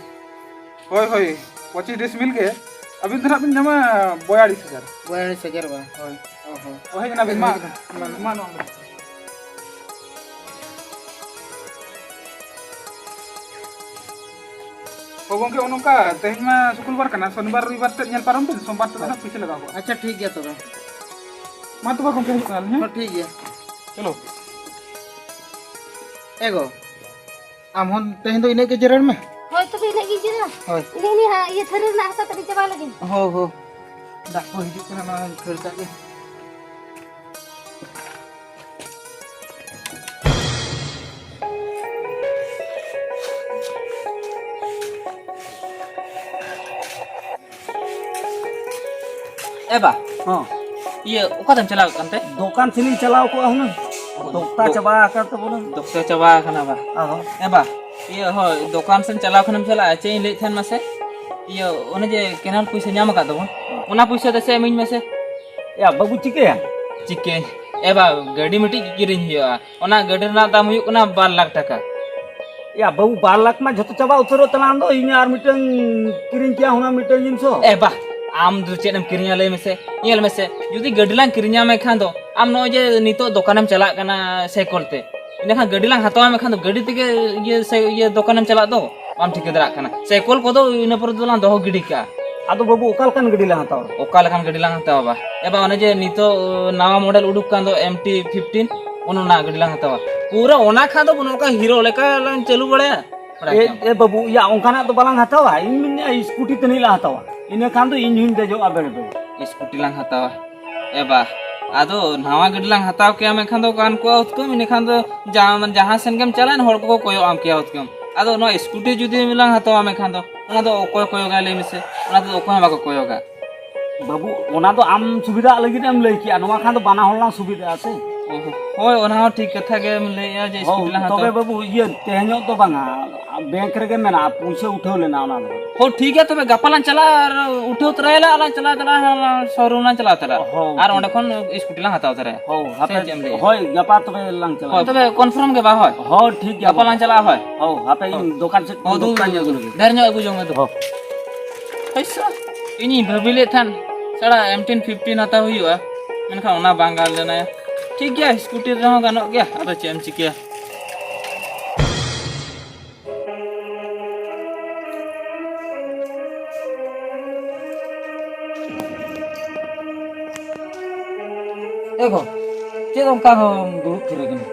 ᱦᱳᱭ, ᱦᱳᱭ, ᱯᱚᱸᱪᱤᱥ decimal ᱜᱮ᱾ ᱟᱹᱵᱤᱱ ᱫᱚ ᱱᱟᱦᱟᱜ ᱵᱤᱱ ᱧᱟᱢᱟ ᱵᱚᱭᱟᱞᱤᱥ ᱦᱟᱡᱟᱨ᱾ ᱵᱚᱭᱟᱞᱤᱥ ᱦᱟᱡᱟᱨ ᱵᱟᱝ? ᱦᱳᱭ᱾ ᱚ ᱦᱚᱸ᱾ ᱦᱳᱭ, ᱦᱮᱡ ᱮᱱᱟ ᱵᱤᱱ, ᱢᱟ, ᱦᱮᱡ ᱮᱱᱟ᱾ ᱢᱟ, ᱱᱚᱣᱟ ᱫᱚ᱾ ᱦᱳᱭ ᱜᱚᱝᱠᱮ, ᱚᱱᱮ ᱚᱱᱠᱟ ᱛᱮᱦᱮᱧ ᱢᱟ ᱥᱩᱠᱩᱞ ᱵᱟᱨ ᱠᱟᱱᱟ, ᱥᱚᱱᱤᱵᱟᱨ, ᱨᱚᱵᱤᱵᱟᱨ ᱛᱮᱫ ᱧᱮᱞ ᱯᱟᱨᱚᱢ ᱵᱤᱱ, ᱥᱳᱢᱵᱟᱨ ᱛᱮᱫᱚ ᱦᱟᱸᱜ ᱯᱩᱭᱥᱟᱹ ᱞᱟᱜᱟᱣ ᱠᱚᱜᱼᱟ᱾ ᱟᱪᱪᱷᱟ, ᱴᱷᱤᱠ ᱜᱮᱭᱟ ᱛᱚᱵᱮ᱾ ᱢᱟ ᱛᱚᱵᱮ ᱜᱚᱝᱠᱮ, ᱦᱤᱡᱩᱜ ᱠᱟᱱᱟᱞᱤᱧ, ᱦᱮᱸ? ᱦᱚᱸ, ᱴᱷᱤᱠ ᱜᱮᱭᱟ᱾ ᱪᱚᱞᱚ᱾ ᱮ ᱜᱚ, ᱟᱢ ᱦᱚᱸ ᱛᱮᱦᱮᱧ ᱫᱚ ᱤᱱᱟᱹᱜ ᱜᱮ ᱡᱮᱨᱮᱲ ᱢᱮ᱾ ᱦᱳᱭ, ᱛᱚᱵᱮ ᱤᱱᱟᱹᱜ ᱜᱤᱧ ᱡᱮᱨᱮᱲᱟ᱾ ᱦᱳᱭ᱾ ᱤᱱᱟᱹ, ᱤᱱᱟᱹ ᱦᱟᱸᱜ ᱤᱭᱟᱹ ᱛᱷᱟᱹᱨᱤ ᱨᱮᱱᱟᱜ ᱦᱟᱥᱟ ᱛᱮᱫ ᱤᱧ ᱪᱟᱵᱟ ᱞᱮᱜᱮ᱾ ᱦᱳ, ᱦᱳ᱾ ᱫᱟᱜ ᱠᱚ ᱦᱤᱡᱩᱜ ᱠᱟᱱᱟ, ᱱᱚᱣᱟᱧ ᱠᱷᱟᱹᱲ ᱠᱟᱜ ᱜᱮ᱾ ᱮ ᱵᱟ᱾ ᱦᱚᱸ᱾ ᱤᱭᱟᱹ, ᱚᱠᱟᱛᱮᱢ ᱪᱟᱞᱟᱣ ᱠᱟᱱ ᱛᱮ? ᱫᱚᱠᱟᱱ ᱥᱮᱱᱤᱧ ᱪᱟᱞᱟᱣ ᱠᱚᱜᱼᱟ ᱦᱩᱱᱟᱹᱝ᱾ ᱚ, ᱫᱚᱠᱛᱟ ᱫᱚ-, ᱪᱟᱵᱟ ᱟᱠᱟᱱ ᱛᱟᱵᱚᱱᱟ᱾ ᱫᱚᱠᱛᱟ ᱪᱟᱵᱟ ᱟᱠᱟᱱᱟ ᱵᱟ᱾ ᱟᱫᱚ? ᱮ ᱵᱟ, ᱤᱭᱟᱹ, ᱦᱳᱭ, ᱫᱚᱠᱟᱱ ᱥᱮᱱ ᱪᱟᱞᱟᱣ ᱠᱷᱚᱱᱮᱢ ᱪᱟᱞᱟᱜᱼᱟ, ᱪᱮᱫ ᱤᱧ ᱞᱟᱹᱭᱮᱫ ᱛᱟᱦᱮᱱ ᱢᱟᱥᱮ? ᱤᱭᱟᱹ, ᱚᱱᱮ ᱡᱮ canal ᱯᱩᱭᱥᱟᱹ ᱧᱟᱢ ᱟᱠᱟᱫ ᱫᱚᱵᱚᱱ, ᱚᱱᱟ ᱯᱩᱭᱥᱟᱹ ᱫᱮᱥᱮ ᱮᱢᱟᱹᱧ ᱢᱮᱥᱮ᱾ ᱭᱟ, ᱵᱟᱹᱵᱩ, ᱪᱤᱠᱟᱹᱭᱟ? ᱪᱤᱠᱟᱹᱭ? ᱮ ᱵᱟ, ᱜᱟᱹᱰᱤ ᱢᱤᱫᱴᱤᱡ ᱠᱤᱨᱤᱧ ᱦᱩᱭᱩᱜᱼᱟ᱾ ᱚᱱᱟ ᱜᱟᱹᱰᱤ ᱨᱮᱱᱟᱜ ᱫᱟᱢ ᱦᱩᱭᱩᱜ ᱠᱟᱱᱟ ᱵᱟᱨ ᱞᱟᱠᱷ ᱴᱟᱠᱟ᱾ ᱭᱟ ᱵᱟᱹᱵᱩ, ᱵᱟᱨ ᱞᱟᱠᱷ ᱢᱟ ᱡᱷᱚᱛᱚ ᱪᱟᱵᱟ ᱩᱛᱟᱹᱨᱚᱜ ᱛᱟᱞᱟᱝ ᱫᱚ, ᱤᱧ ᱟᱨ ᱢᱤᱫᱴᱟᱝ ᱠᱤᱨᱤᱧ ᱠᱮᱭᱟ ᱦᱩᱱᱟᱹᱝ ᱢᱤᱫᱴᱟᱝ ᱡᱤᱱᱤᱥ ᱦᱚᱸ᱾ ᱮ ᱵᱟ, ᱟᱢ ᱫᱚ ᱪᱮᱫ ᱮᱢ ᱠᱤᱨᱤᱧᱟ ᱞᱟᱹᱭ ᱢᱮᱥᱮ? ᱧᱮᱞ ᱢᱮᱥᱮ, ᱡᱩᱫᱤ ᱜᱟᱹᱰᱤ ᱞᱟᱝ ᱠᱤᱨᱤᱧᱟ ᱢᱮᱱᱠᱷᱟᱱ ᱫᱚ ᱟᱢ ᱱᱚᱜᱼᱚᱭ ᱡᱮ ᱱᱤᱛᱚᱜ ᱫᱚᱠᱟᱱᱮᱢ ᱪᱟᱞᱟᱜ ᱠᱟᱱᱟ ᱥᱟᱭᱠᱮᱞ ᱛᱮ, ᱤᱱᱟᱹᱠᱷᱟᱱ ᱜᱟᱹᱰᱤ ᱞᱟᱝ ᱦᱟᱛᱟᱣᱟ ᱢᱮᱱᱠᱷᱟᱱ ᱫᱚ ᱜᱟᱹᱰᱤ ᱛᱮᱜᱮ ᱤᱭᱟᱹ ᱥᱮ ᱤᱭᱟᱹ ᱫᱚᱠᱟᱱᱮᱢ ᱪᱟᱞᱟᱜ ᱫᱚ, ᱵᱟᱢ ᱴᱷᱤᱠᱟᱹ ᱫᱟᱲᱮᱭᱟᱜ ᱠᱟᱱᱟ᱾ ᱥᱟᱭᱠᱮᱞ ᱠᱚᱫᱚ ᱤᱱᱟᱹ ᱯᱚᱨᱮ ᱫᱚᱞᱟᱝ ᱫᱚᱦᱚ ᱜᱤᱰᱤ ᱠᱟᱜᱼᱟ᱾ ᱟᱫᱚ ᱵᱟᱹᱵᱩ, ᱚᱠᱟ ᱞᱮᱠᱟᱱ ᱜᱟᱹᱰᱤ ᱞᱟᱝ ᱦᱟᱛᱟᱣᱟ? ᱚᱠᱟ ᱞᱮᱠᱟᱱ ᱜᱟᱹᱰᱤ ᱞᱟᱝ ᱦᱟᱛᱟᱣᱟ ᱵᱟ? ᱮ ᱵᱟ, ᱚᱱᱮ ᱡᱮ ᱱᱤᱛᱚᱜ ᱱᱟᱣᱟ model ᱩᱰᱩᱠ ᱠᱟᱱ ᱫᱚ M T fifteen, ᱚᱱᱮ ᱚᱱᱟ ᱜᱟᱹᱰᱤ ᱞᱟᱝ ᱦᱟᱛᱟᱣᱟ᱾ ᱯᱩᱨᱟᱹ ᱚᱱᱟ ᱠᱷᱟᱱ ᱫᱚ ᱱᱚᱝᱠᱟ ᱦᱤᱨᱳ ᱞᱮᱠᱟ ᱞᱟᱝ ᱪᱟᱹᱞᱩ ᱵᱟᱲᱟᱭᱟ᱾ ᱵᱟᱲᱟᱭ ᱮ, ᱠᱮᱫᱟᱢ? ᱮ ᱵᱟᱹᱵᱩ, ᱭᱟ, ᱚᱱᱠᱟᱱᱟᱜ ᱫᱚ ᱵᱟᱞᱟᱝ ᱦᱟᱛᱟᱣᱟ᱾ ᱤᱧ ᱢᱮᱱᱮᱫᱼᱟ, ᱥᱠᱩᱴᱤ ᱛᱟᱹᱱᱤᱡ ᱞᱟᱝ ᱦᱟᱛᱟᱣᱟ᱾ ᱤᱱᱟᱹ ᱠᱷᱟᱱ ᱫᱚ ᱤᱧ ᱦᱚᱧ ᱫᱮᱡᱚᱜᱼᱟ ᱵᱮᱲᱮ ᱵᱮᱲᱮ᱾ ᱥᱠᱩᱴᱤ ᱞᱟᱝ ᱦᱟᱛᱟᱣᱟ᱾ ᱮ ᱵᱟ, ᱟᱫᱚ ᱱᱟᱣᱟ ᱜᱟᱹᱰᱤ ᱞᱟᱝ ᱦᱟᱛᱟᱣ ᱠᱮᱭᱟ ᱢᱮᱱᱠᱷᱟᱱ ᱫᱚ ᱜᱟᱱ ᱠᱚᱜᱼᱟ ᱦᱩᱛᱠᱟᱹᱢ, ᱤᱱᱟᱹᱠᱷᱟᱱ ᱫᱚ ᱡᱟᱦᱟᱸ, ᱡᱟᱦᱟᱸ ᱥᱮᱱ ᱜᱮᱢ ᱪᱟᱞᱟᱜᱼᱟ, ᱦᱚᱲ ᱠᱚᱠᱚ ᱠᱚᱭᱚᱜ ᱟᱢ ᱠᱮᱭᱟ ᱦᱩᱛᱠᱟᱹᱢ᱾ ᱟᱫᱚ ᱱᱚᱣᱟ ᱥᱠᱩᱴᱤ ᱡᱩᱫᱤ ᱞᱟᱝ ᱦᱟᱛᱟᱣᱟ ᱢᱮᱱᱠᱷᱟᱱ ᱫᱚ, ᱚᱱᱟ ᱫᱚ ᱚᱠᱚᱭ ᱠᱚᱭᱚᱜᱟᱭ ᱞᱟᱹᱭ ᱢᱮᱥᱮ? ᱚᱱᱟ ᱫᱚ ᱚᱠᱚᱭ ᱦᱚᱸ ᱵᱟᱠᱚ ᱠᱚᱭᱚᱜᱟ᱾ ᱵᱟᱹᱵᱩ, ᱚᱱᱟ ᱫᱚ ᱟᱢ ᱥᱩᱵᱤᱫᱷᱟ ᱞᱟᱹᱜᱤᱫ ᱮᱢ ᱞᱟᱹᱭ ᱠᱮᱜᱼᱟ, ᱱᱚᱣᱟ ᱠᱷᱟᱱ ᱫᱚ ᱵᱟᱱᱟ ᱦᱚᱲ ᱞᱟᱝ ᱥᱩᱵᱤᱫᱷᱟᱜᱼᱟ ᱥᱮ᱾ ᱚ, ᱦᱳᱭ, ᱚᱱᱟ ᱦᱚᱸ ᱴᱷᱤᱠ ᱠᱟᱛᱷᱟ ᱜᱮᱢ ᱞᱟᱹᱭᱮᱜᱼᱟ ᱡᱮ ᱦᱳᱭ, ᱥᱠᱩᱴᱤ ᱞᱟᱝ ᱦᱟᱛᱟᱣᱟ᱾ ᱛᱚᱵᱮ ᱵᱟᱹᱵᱩ, ᱤᱭᱟᱹ, ᱛᱮᱦᱮᱧᱚᱜ ᱫᱚ ᱵᱟᱝᱟ, ᱵᱮᱝᱠ ᱨᱮᱜᱮ ᱢᱮᱱᱟᱜᱼᱟ, ᱯᱩᱭᱥᱟᱹ ᱩᱴᱷᱟᱹᱣ ᱞᱮᱱᱟ ᱚᱱᱟ ᱫᱚ᱾ ᱦᱳᱭ, ᱴᱷᱤᱠ ᱜᱮᱭᱟ, ᱛᱚᱵᱮ ᱜᱟᱯᱟ ᱞᱟᱝ ᱪᱟᱞᱟᱜᱼᱟ ᱟᱨ ᱩᱴᱷᱟᱹᱣ ᱛᱚᱨᱟᱭᱟᱞᱮ ᱟᱨ ᱞᱟᱝ ᱪᱟᱞᱟᱣ ᱪᱟᱞᱟᱜᱼᱟ, ᱦᱟᱸᱜ ᱞᱟᱝ ᱥᱳᱨᱩᱢ ᱞᱟᱝ ᱪᱟᱞᱟᱣ ᱛᱚᱨᱟᱜᱼᱟ᱾ ᱦᱳᱭ, ᱟᱨ ᱴᱷᱤᱠ ᱚᱸᱰᱮ ᱜᱮᱭᱟ᱾ ᱠᱷᱚᱱ ᱥᱠᱩᱴᱤ ᱞᱟᱝ ᱦᱟᱛᱟᱣ ᱛᱚᱨᱟᱭᱟ᱾ ᱦᱳᱭ, ᱦᱟᱯᱮ, ᱥᱮ ᱪᱮᱫ ᱮᱢ ᱞᱟᱹᱭᱮᱜᱼᱟ? ᱦᱳᱭ, ᱜᱟᱯᱟ ᱛᱚᱵᱮ ᱞᱟᱝ ᱪᱟᱞᱟᱜᱼᱟ᱾ ᱦᱳᱭ, ᱛᱚᱵᱮ ᱠᱚᱱᱯᱷᱟᱨᱢ ᱜᱮ ᱵᱟ? ᱦᱳᱭ᱾ ᱦᱳᱭ, ᱴᱷᱤᱠ ᱜᱮᱭᱟ ᱜᱟᱯᱟ ᱵᱟᱵᱩ᱾ ᱞᱟᱝ ᱪᱟᱞᱟᱜᱼᱟ, ᱦᱳᱭ᱾ ᱦᱳᱭ, ᱦᱟᱯᱮ ᱤᱧ ᱦᱳᱭ᱾ ᱫᱚᱠᱟᱱ ᱥᱮᱫ ᱦᱳᱭ, ᱫᱩ-, ᱫᱚᱠᱟᱱ ᱤᱧ ᱟᱹᱜᱩ ᱞᱮᱜᱮ᱾ ᱰᱷᱮᱨ ᱧᱚᱜ ᱟᱹᱜᱩ ᱡᱚᱝ ᱢᱮ, ᱫᱩ᱾ ᱦᱳᱭ᱾ ᱦᱳᱭ ᱥᱟ, ᱤᱧᱤᱧ ᱵᱷᱟᱹᱵᱤ ᱞᱮᱫ ᱛᱟᱦᱮᱱ, ᱥᱟᱲᱟ ᱮᱢ ᱴᱮᱱ ᱯᱷᱤᱯᱴᱤᱱ ᱦᱟᱛᱟᱣ ᱦᱩᱭᱩᱜᱼᱟ, ᱢᱮᱱᱠᱷᱟᱱ ᱚᱱᱟ ᱵᱟᱝ ᱜᱟᱱ ᱞᱮᱱᱟ᱾ ᱴᱷᱤᱠ ᱜᱮᱭᱟ, ᱥᱠᱩᱴᱤ ᱨᱮᱦᱚᱸ ᱜᱟᱱᱚᱜ ᱜᱮᱭᱟ, ᱟᱫᱚ ᱪᱮᱫ ᱮᱢ ᱪᱤᱠᱟᱹᱭᱟ᱾ ᱮ ᱜᱚ, ᱪᱮᱫ ᱚᱱᱠᱟ ᱫᱚᱢ ᱫᱩᱲᱩᱵ ᱛᱷᱤᱨ ᱟᱠᱟᱱᱟ?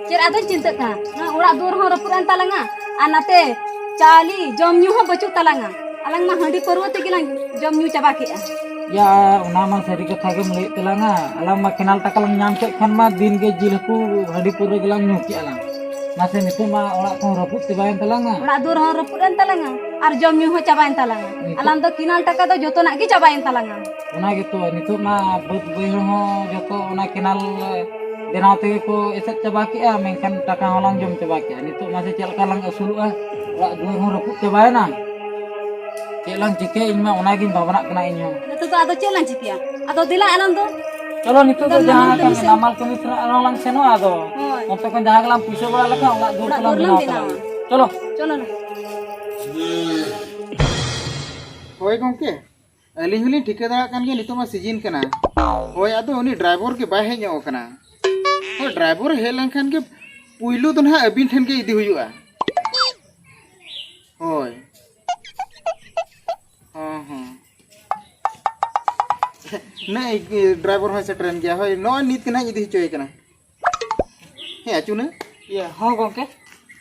ᱪᱮᱫ ᱟᱫᱚᱧ ᱪᱤᱱᱛᱟᱹᱜ ᱠᱟᱱᱟ? ᱱᱚᱣᱟ ᱚᱲᱟᱜ ᱫᱩᱣᱟᱹᱨ ᱦᱚᱸ ᱨᱟᱹᱯᱩᱫ ᱮᱱ ᱛᱟᱞᱟᱝᱟ, ᱟᱨ ᱱᱟᱛᱮ ᱪᱟᱣᱞᱮ ᱡᱚᱢ ᱧᱩ ᱦᱚᱸ ᱵᱟᱹᱪᱩᱜ ᱛᱟᱞᱟᱝᱟ᱾ ᱟᱞᱟᱝ ᱢᱟ ᱦᱟᱺᱰᱤ ᱯᱟᱹᱨᱣᱟᱹ ᱛᱮᱜᱮ ᱞᱟᱝ ᱡᱚᱢ ᱧᱩ ᱪᱟᱵᱟ ᱠᱮᱜᱼᱟ᱾ ᱭᱟ, ᱚᱱᱟ ᱢᱟ ᱥᱟᱹᱨᱤ ᱠᱟᱛᱷᱟ ᱜᱮᱢ ᱞᱟᱹᱭᱮᱫ ᱛᱟᱞᱟᱝᱟ᱾ ᱟᱞᱟᱝ ᱢᱟ ᱠᱮᱱᱟᱞ ᱴᱟᱠᱟ ᱞᱟᱝ ᱧᱟᱢ ᱠᱮᱫ ᱠᱷᱟᱱ ᱢᱟ ᱫᱤᱱ ᱜᱮ ᱡᱤᱞ ᱦᱟᱹᱠᱩ ᱦᱟᱺᱰᱤ ᱯᱟᱹᱣᱨᱟᱹ ᱜᱮᱞᱟᱝ ᱧᱩ ᱠᱮᱜᱼᱟ ᱞᱟᱝ᱾ ᱢᱟᱥᱮ, ᱱᱤᱛᱚᱜ ᱢᱟ ᱚᱲᱟᱜ ᱠᱚᱦᱚᱸ ᱨᱟᱹᱯᱩᱫ ᱪᱟᱵᱟᱭᱮᱱ ᱛᱟᱞᱟᱝᱟ᱾ ᱚᱲᱟᱜ ᱫᱩᱣᱟᱹᱨ ᱦᱚᱸ ᱨᱟᱹᱯᱩᱫ ᱮᱱ ᱛᱟᱞᱟᱝᱟ ᱟᱨ ᱡᱚᱢ ᱧᱩ ᱦᱚᱸ ᱪᱟᱵᱟᱭᱮᱱ ᱛᱟᱞᱟᱝᱟ᱾ ᱱᱤᱛᱚᱜ ᱟᱞᱟᱝ ᱫᱚ ᱠᱮᱱᱟᱞ ᱴᱟᱠᱟ ᱫᱚ ᱡᱚᱛᱚᱱᱟᱜ ᱜᱮ ᱪᱟᱵᱟᱭᱮᱱ ᱛᱟᱞᱟᱝᱟ᱾ ᱚᱱᱟ ᱜᱮᱛᱚ, ᱱᱤᱛᱚᱜ ᱢᱟ ᱵᱟᱹᱫᱽ ᱵᱟᱹᱭᱦᱟᱹᱲ ᱦᱚᱸ ᱡᱚᱛᱚ ᱚᱱᱟ ᱠᱮᱱᱟᱞ ᱵᱮᱱᱟᱣ ᱛᱮᱜᱮ ᱠᱚ ᱮᱥᱮᱫ ᱪᱟᱵᱟ ᱠᱮᱜᱼᱟ, ᱢᱮᱱᱠᱷᱟᱱ ᱴᱟᱠᱟ ᱦᱚᱸ ᱞᱟᱝ ᱡᱚᱢ ᱪᱟᱵᱟ ᱠᱮᱜᱼᱟ᱾ ᱱᱤᱛᱚᱜ ᱢᱟᱥᱮ ᱪᱮᱫ ᱞᱮᱠᱟ ᱞᱟᱝ ᱟᱹᱥᱩᱞᱚᱜᱼᱟ? ᱚᱲᱟᱜ ᱫᱩᱣᱟᱹᱨ ᱦᱚᱸ ᱨᱟᱹᱯᱩᱫ ᱪᱟᱵᱟᱭᱮᱱᱟ᱾ ᱪᱮᱫ ᱞᱟᱝ ᱪᱤᱠᱟᱹᱭᱟ? ᱤᱧ ᱢᱟ ᱚᱱᱟᱜᱤᱧ ᱵᱷᱟᱵᱽᱱᱟᱜ ᱠᱟᱱᱟ ᱤᱧ ᱦᱚᱸ᱾ ᱱᱤᱛᱚᱜ ᱫᱚ ᱟᱫᱚ ᱪᱮᱫ ᱞᱟᱝ ᱪᱤᱠᱟᱹᱭᱟ? ᱟᱫᱚ ᱫᱮᱞᱟ ᱟᱞᱟᱝ ᱫᱚ᱾ ᱪᱚᱞᱚ, ᱱᱤᱛᱚᱜ ᱫᱚ ᱱᱟᱢᱟᱞ ᱡᱟᱦᱟᱸ ᱠᱟᱹᱢᱤ ᱠᱟᱱ ᱥᱮᱫ᱾ ᱱᱟᱢᱟᱞ ᱠᱟᱹᱢᱤ ᱥᱮᱱ ᱟᱨᱦᱚᱸ ᱞᱟᱝ ᱥᱮᱱᱚᱜᱼᱟ᱾ ᱟᱫᱚ ᱦᱳᱭ᱾ ᱚᱱᱛᱮ ᱠᱷᱚᱱ ᱡᱟᱦᱟᱸ ᱜᱮᱞᱟᱝ ᱯᱩᱭᱥᱟᱹ ᱵᱟᱲᱟ ᱞᱮᱠᱷᱟᱱ ᱚᱲᱟᱜ ᱫᱩᱣᱟᱹᱨ ᱚᱲᱟᱜ ᱠᱚᱞᱟᱝ ᱫᱩᱣᱟᱹᱨ ᱞᱟᱝ ᱵᱮᱱᱟᱣ ᱵᱮᱱᱟᱣᱟ᱾ ᱵᱮᱱᱟᱣᱟ᱾ ᱪᱚᱞᱚ᱾ ᱪᱚᱞᱚ ᱱᱟ᱾ ᱦᱳᱭ ᱜᱚᱝᱠᱮ, ᱟᱹᱞᱤᱧ ᱦᱚᱸᱞᱤᱧ ᱴᱷᱤᱠᱟᱹ ᱫᱟᱲᱮᱭᱟᱜ ᱠᱟᱱ ᱜᱮᱭᱟ, ᱱᱤᱛᱚᱜ ᱢᱟ ᱥᱤᱡᱤᱱ ᱠᱟᱱᱟ᱾ ᱦᱳᱭ, ᱟᱫᱚ ᱩᱱᱤ ᱰᱨᱟᱭᱵᱷᱟᱨ ᱜᱮ ᱵᱟᱭ ᱦᱮᱡ ᱧᱚᱜ ᱟᱠᱟᱱᱟ᱾ ᱦᱳᱭ, ᱰᱨᱟᱭᱵᱷᱟᱨ ᱦᱮᱡ ᱞᱮᱱᱠᱷᱟᱱ ᱜᱮ ᱯᱩᱭᱞᱩ ᱫᱚ ᱱᱟᱦᱟᱜ ᱟᱹᱵᱤᱱ ᱴᱷᱮᱱ ᱜᱮ ᱤᱫᱤ ᱦᱩᱭᱩᱜᱼᱟ᱾ ᱦᱳᱭ᱾ ᱦᱚᱸ, ᱦᱚᱸ᱾ ᱱᱟᱹᱭ, ᱰᱨᱟᱭᱵᱷᱟᱨ ᱦᱚᱸᱭ ᱥᱮᱴᱮᱨᱮᱱ ᱜᱮᱭᱟ᱾ ᱦᱳᱭ, ᱱᱚᱜᱼᱚᱭ ᱱᱤᱛ ᱜᱮ ᱱᱟᱦᱟᱜ ᱤᱧ ᱤᱫᱤ ᱦᱚᱪᱚᱭᱮ ᱠᱟᱱᱟ᱾ ᱦᱮᱸ, ᱟᱹᱪᱩ ᱱᱟᱹᱭ᱾ ᱤᱭᱟᱹ, ᱦᱚᱸ ᱜᱚᱝᱠᱮ᱾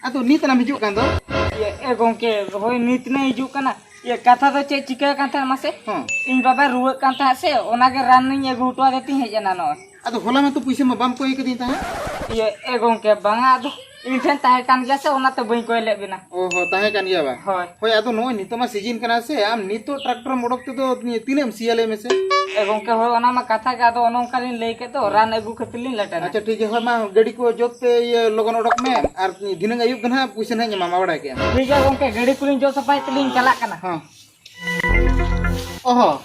ᱟᱫᱚ ᱱᱤᱛ ᱮᱢ ᱦᱤᱡᱩᱜ ᱠᱟᱱ ᱫᱚ? ᱤᱭᱟᱹ, ᱮ ᱜᱚᱝᱠᱮ, ᱦᱳᱭ, ᱱᱤᱛ ᱱᱟᱹᱭ ᱦᱤᱡᱩᱜ ᱠᱟᱱᱟ᱾ ᱤᱭᱟᱹ, ᱠᱟᱛᱷᱟ ᱫᱚ ᱪᱮᱫ ᱪᱤᱠᱟᱹ ᱠᱟᱱ ᱛᱟᱦᱮᱸᱫ ᱢᱟᱥᱮ? ᱦᱚᱸ᱾ ᱤᱧ ᱵᱟᱵᱟᱭ ᱨᱩᱣᱟᱹᱜ ᱠᱟᱱ ᱛᱟᱦᱮᱸᱫ ᱥᱮ, ᱚᱱᱟᱜᱮ ᱨᱟᱱ ᱤᱧ ᱟᱹᱜᱩ ᱦᱚᱴᱚ ᱟᱫᱮ ᱛᱤᱧ ᱦᱮᱡ ᱮᱱᱟ ᱱᱚᱜᱼᱚᱭ᱾ ᱟᱫᱚ ᱦᱚᱞᱟ ᱢᱟᱛᱚ ᱯᱩᱭᱥᱟᱹ ᱢᱟ ᱵᱟᱢ ᱠᱚᱭ ᱠᱟᱹᱫᱤᱧ ᱛᱟᱦᱮᱸᱫ᱾ ᱤᱭᱟᱹ, ᱮ ᱜᱚᱝᱠᱮ, ᱵᱟᱝᱟ, ᱟᱫᱚ ᱤᱧ ᱴᱷᱮᱱ ᱛᱟᱦᱮᱸ ᱠᱟᱱ ᱜᱮᱭᱟ ᱥᱮ, ᱚᱱᱟᱛᱮ ᱵᱟᱹᱧ ᱠᱚᱭ ᱞᱮᱫ ᱵᱤᱱᱟ᱾ ᱚ ᱦᱚᱸ, ᱛᱟᱦᱮᱸ ᱠᱟᱱ ᱜᱮᱭᱟ ᱵᱟᱝ? ᱦᱳᱭ᱾ ᱦᱳᱭ, ᱟᱫᱚ ᱱᱚᱜᱼᱚᱭ ᱱᱤᱛᱚᱜ ᱢᱟ ᱥᱤᱡᱤᱱ ᱠᱟᱱᱟ ᱥᱮ, ᱟᱢ ᱱᱤᱛᱚᱜ ᱴᱨᱟᱠᱴᱚᱨ ᱮᱢ ᱚᱰᱚᱠ ᱛᱮᱫᱚ ᱛᱤᱱᱟᱹᱜ ᱮᱢ ᱥᱤᱭᱟ ᱞᱟᱹᱭ ᱢᱮᱥᱮ? ᱮ ᱜᱚᱝᱠᱮ, ᱦᱳᱭ, ᱚᱱᱟ ᱢᱟ ᱠᱟᱛᱷᱟ ᱜᱮ, ᱟᱫᱚ ᱚᱱᱮ ᱚᱱᱠᱟ ᱞᱤᱧ ᱞᱟᱹᱭ ᱠᱮᱫ ᱫᱚ, ᱨᱟᱱ ᱟᱹᱜᱩ ᱠᱷᱟᱹᱛᱤᱨ ᱞᱤᱧ ᱞᱮᱴ ᱮᱱᱟ᱾ ᱟᱪᱪᱷᱟ, ᱴᱷᱤᱠ ᱜᱮᱭᱟ, ᱦᱳᱭ, ᱢᱟ ᱜᱟᱹᱰᱤ ᱠᱚ ᱡᱩᱛ ᱯᱮ, ᱤᱭᱟᱹ, ᱞᱚᱜᱚᱱ ᱚᱰᱚᱠ ᱢᱮ, ᱟᱨ ᱫᱷᱤᱱᱟᱹᱝ ᱟᱹᱭᱩᱵ ᱫᱚ ᱱᱟᱦᱟᱜ ᱯᱩᱭᱥᱟᱹ ᱱᱟᱦᱟᱜ ᱤᱧ ᱮᱢᱟᱢᱟ, ᱵᱟᱲᱟᱭ ᱠᱮᱜᱼᱟᱢ᱾ ᱴᱷᱤᱠ ᱜᱮᱭᱟ ᱜᱚᱝᱠᱮ, ᱜᱟᱹᱰᱤ ᱠᱚᱞᱤᱧ ᱡᱩᱛ ᱥᱟᱯᱷᱟᱭ ᱛᱮᱞᱤᱧ ᱪᱟᱞᱟᱜ ᱠᱟᱱᱟ᱾ ᱦᱚᱸ᱾ ᱚ ᱦᱚᱸ᱾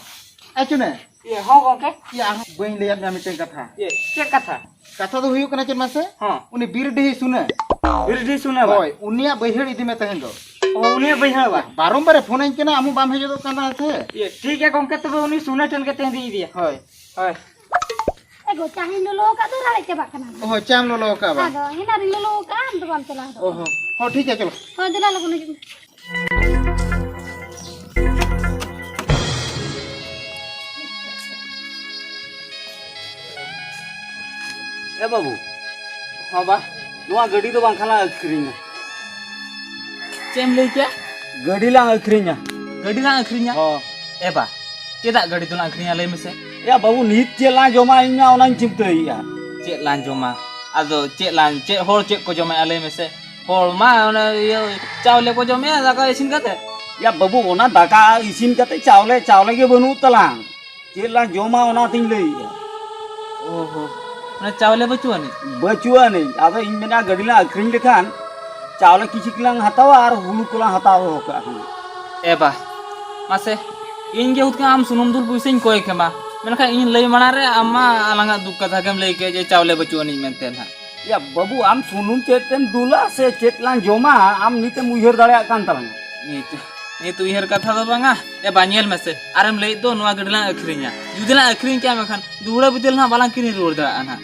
ᱟᱪᱪᱷᱟ ᱱᱮ᱾ ᱤᱭᱟᱹ, ᱦᱚᱸ ᱜᱚᱝᱠᱮ᱾ ᱤᱭᱟᱹ, ᱟᱨᱦᱚᱸ ᱵᱟᱹᱧ ᱞᱟᱹᱭᱟᱫ ᱢᱮᱭᱟ ᱢᱤᱫᱴᱮᱱ ᱠᱟᱛᱷᱟ᱾ ᱤᱭᱟᱹ, ᱪᱮᱫ ᱠᱟᱛᱷᱟ? ᱠᱟᱛᱷᱟ ᱫᱚ ᱦᱩᱭᱩᱜ ᱠᱟᱱᱟ ᱪᱮᱫ ᱢᱟᱥᱮ? ᱦᱚᱸ᱾ ᱩᱱᱤ ᱵᱤᱨᱰᱤᱦᱤ ᱥᱩᱱᱟᱹ᱾ ᱵᱤᱨᱰᱤᱦᱤ ᱥᱩᱱᱟᱹ ᱵᱟ? ᱦᱳᱭ, ᱩᱱᱤᱭᱟᱜ ᱵᱟᱹᱭᱦᱟᱹᱲ ᱤᱫᱤ ᱢᱮ ᱛᱮᱦᱮᱧ ᱫᱚ᱾ ᱚ, ᱩᱱᱤᱭᱟᱜ ᱵᱟᱹᱭᱦᱟᱹᱲ ᱵᱟ? ᱵᱟᱨᱚᱢᱵᱟᱨᱮ ᱯᱷᱳᱱᱟᱹᱧ ᱠᱟᱱᱟ, ᱟᱢ ᱦᱚᱸ ᱵᱟᱢ ᱦᱮᱡ ᱜᱚᱫᱚᱜ ᱠᱟᱱᱟ ᱥᱮ᱾ ᱤᱭᱟᱹ, ᱴᱷᱤᱠ ᱜᱮᱭᱟ ᱜᱚᱝᱠᱮ, ᱛᱚᱵᱮ ᱩᱱᱤ ᱥᱩᱱᱟᱹ ᱴᱷᱮᱱ ᱜᱮ ᱛᱮᱦᱮᱧ ᱫᱚᱧ ᱤᱫᱤᱭᱟ᱾ ᱦᱳᱭ᱾ ᱦᱳᱭ᱾ ᱮ ᱜᱚ, ᱪᱟ ᱦᱚᱧ ᱞᱚᱞᱚ ᱟᱠᱟᱫ ᱫᱚ, ᱨᱟᱲᱮᱡ ᱪᱟᱵᱟᱜ ᱠᱟᱱᱟ᱾ ᱚ, ᱪᱟᱢ ᱞᱚᱞᱚ ᱟᱠᱟᱫ ᱵᱟᱝ? ᱟᱫᱚ ᱮᱱᱟᱱ ᱨᱤᱧ ᱞᱚᱞᱚ ᱟᱠᱟᱫᱼᱟ, ᱟᱢ ᱫᱚ ᱵᱟᱢ ᱪᱟᱞᱟᱣ ᱦᱚᱫᱚᱜ ᱚ ᱠᱟᱱᱟ᱾ ᱦᱚᱸ᱾ ᱦᱚᱸ, ᱴᱷᱤᱠ ᱜᱮᱭᱟ, ᱪᱚᱞᱚ᱾ ᱦᱳᱭ, ᱫᱮᱞᱟ ᱞᱚᱜᱚᱱ ᱦᱤᱡᱩᱜ ᱢᱮ᱾ ᱮ ᱵᱟᱹᱵᱩ᱾ ᱦᱚᱸ ᱵᱟ᱾ ᱱᱚᱣᱟ ᱜᱟᱹᱰᱤ ᱫᱚ ᱵᱟᱝᱠᱷᱟᱱ ᱞᱟᱝ ᱟᱹᱠᱷᱨᱤᱧᱟ᱾ ᱪᱮᱫ ᱮᱢ ᱞᱟᱹᱭ ᱠᱮᱜᱼᱟ? ᱜᱟᱹᱰᱤ ᱞᱟᱝ ᱟᱹᱠᱷᱨᱤᱧᱟ᱾ ᱜᱟᱹᱰᱤ ᱞᱟᱝ ᱟᱹᱠᱷᱨᱤᱧᱟ? ᱦᱚᱸ᱾ ᱮ ᱵᱟ, ᱪᱮᱫᱟᱜ ᱜᱟᱹᱰᱤ ᱫᱚᱞᱟᱝ ᱟᱹᱠᱷᱨᱤᱧᱟ ᱞᱟᱹᱭ ᱢᱮᱥᱮ? ᱮᱭᱟ ᱵᱟᱹᱵᱩ, ᱱᱤᱛ ᱪᱮᱫ ᱞᱟᱝ ᱡᱚᱢᱟ ᱤᱧ ᱢᱟ ᱚᱱᱟᱧ ᱪᱤᱱᱛᱟᱹᱭᱮᱫᱼᱟ᱾ ᱪᱮᱫ ᱞᱟᱝ ᱡᱚᱢᱟ? ᱟᱫᱚ ᱪᱮᱫ ᱞᱟᱝ, ᱪᱮᱫ ᱦᱚᱲ ᱪᱮᱫ ᱠᱚ ᱡᱚᱢᱮᱫᱼᱟ ᱞᱟᱹᱭ ᱢᱮᱥᱮ? ᱦᱚᱲ ᱢᱟ ᱚᱱᱮ ᱤᱭᱟᱹ ᱪᱟᱣᱞᱮ ᱠᱚ ᱡᱚᱢᱮᱫᱼᱟ ᱫᱟᱠᱟ ᱤᱥᱤᱱ ᱠᱟᱛᱮ᱾ ᱮᱭᱟ ᱵᱟᱹᱵᱩ, ᱚᱱᱟ ᱫᱟᱠᱟ ᱤᱥᱤᱱ ᱠᱟᱛᱮ ᱪᱟᱣᱞᱮ, ᱪᱟᱣᱞᱮ ᱜᱮ ᱵᱟᱹᱱᱩᱜ ᱛᱟᱞᱟᱝ᱾ ᱪᱮᱫ ᱞᱟᱝ ᱡᱚᱢᱟ ᱚᱱᱟᱛᱤᱧ ᱞᱟᱹᱭᱮᱫᱼᱟ᱾ ᱚ ᱦᱚ, ᱚᱱᱟ ᱪᱟᱣᱞᱮ ᱵᱟᱹᱪᱩᱜ ᱟᱹᱱᱤᱡ? ᱵᱟᱹᱪᱩᱜ ᱟᱹᱱᱤᱡ᱾ ᱟᱫᱚ ᱤᱧ ᱢᱮᱱᱟ ᱜᱟᱹᱰᱤ ᱞᱟᱝ ᱟᱹᱠᱷᱨᱤᱧ ᱞᱮᱠᱷᱟᱱ ᱪᱟᱣᱞᱮ ᱠᱤᱪᱷᱤᱠ ᱞᱟᱝ ᱦᱟᱛᱟᱣᱟ ᱟᱨ ᱦᱩᱲᱩ ᱠᱚᱞᱟᱝ ᱦᱟᱛᱟᱣ ᱫᱚᱦᱚ ᱠᱟᱜᱼᱟ ᱦᱟᱸᱜ᱾ ᱮ ᱵᱟ, ᱢᱟᱥᱮ, ᱤᱧ ᱜᱮ ᱦᱩᱛᱠᱟᱹᱢ ᱟᱢ ᱥᱩᱱᱩᱢ ᱫᱩᱞ ᱯᱩᱭᱥᱟᱹᱧ ᱠᱚᱭ ᱠᱮᱢᱟ, ᱢᱮᱱᱠᱷᱟᱱ ᱤᱧ ᱞᱟᱹᱭ ᱢᱟᱲᱟᱝ ᱨᱮ ᱟᱢ ᱢᱟ ᱟᱞᱟᱝᱟᱜ ᱫᱩᱠ ᱠᱟᱛᱷᱟ ᱜᱮᱢ ᱞᱟᱹᱭ ᱠᱮᱫ ᱡᱮ ᱪᱟᱣᱞᱮ ᱵᱟᱹᱪᱩᱜ ᱟᱹᱱᱤᱡ ᱢᱮᱱᱛᱮ ᱱᱟᱦᱟᱜ᱾ ᱭᱟ ᱵᱟᱹᱵᱩ, ᱟᱢ ᱥᱩᱱᱩᱢ ᱪᱮᱫ ᱛᱮᱢ ᱫᱩᱞᱟ ᱥᱮ ᱪᱮᱫ ᱞᱟᱝ ᱡᱚᱢᱟ, ᱟᱢ ᱱᱤᱛᱮᱢ ᱩᱭᱦᱟᱹᱨ ᱫᱟᱲᱮᱭᱟᱜ ᱠᱟᱱ ᱛᱟᱞᱟᱝᱟ? ᱱᱤᱛ, ᱱᱤᱛ ᱩᱭᱦᱟᱹᱨ ᱠᱟᱛᱷᱟ ᱫᱚ ᱵᱟᱝᱟ᱾ ᱮ ᱵᱟ, ᱧᱮᱞ ᱢᱮᱥᱮ, ᱟᱨᱮᱢ ᱞᱟᱹᱭᱮᱫ ᱫᱚ ᱱᱚᱣᱟ ᱜᱟᱹᱰᱤ ᱞᱟᱝ ᱟᱹᱠᱷᱨᱤᱧᱟ᱾ ᱡᱩᱫᱤ ᱞᱟᱝ ᱟᱹᱠᱷᱨᱤᱧ ᱠᱮᱭᱟ, ᱢᱮᱱᱠᱷᱟᱱ ᱫᱩᱦᱲᱟᱹ ᱵᱤᱫᱟᱹᱞ ᱱᱟᱦᱟᱜ ᱵᱟᱞᱟᱝ ᱠᱤᱨᱤᱧ ᱨᱩᱣᱟᱹᱲ ᱫᱟᱲᱮᱭᱟᱜᱼᱟ ᱱᱟᱦᱟᱜ᱾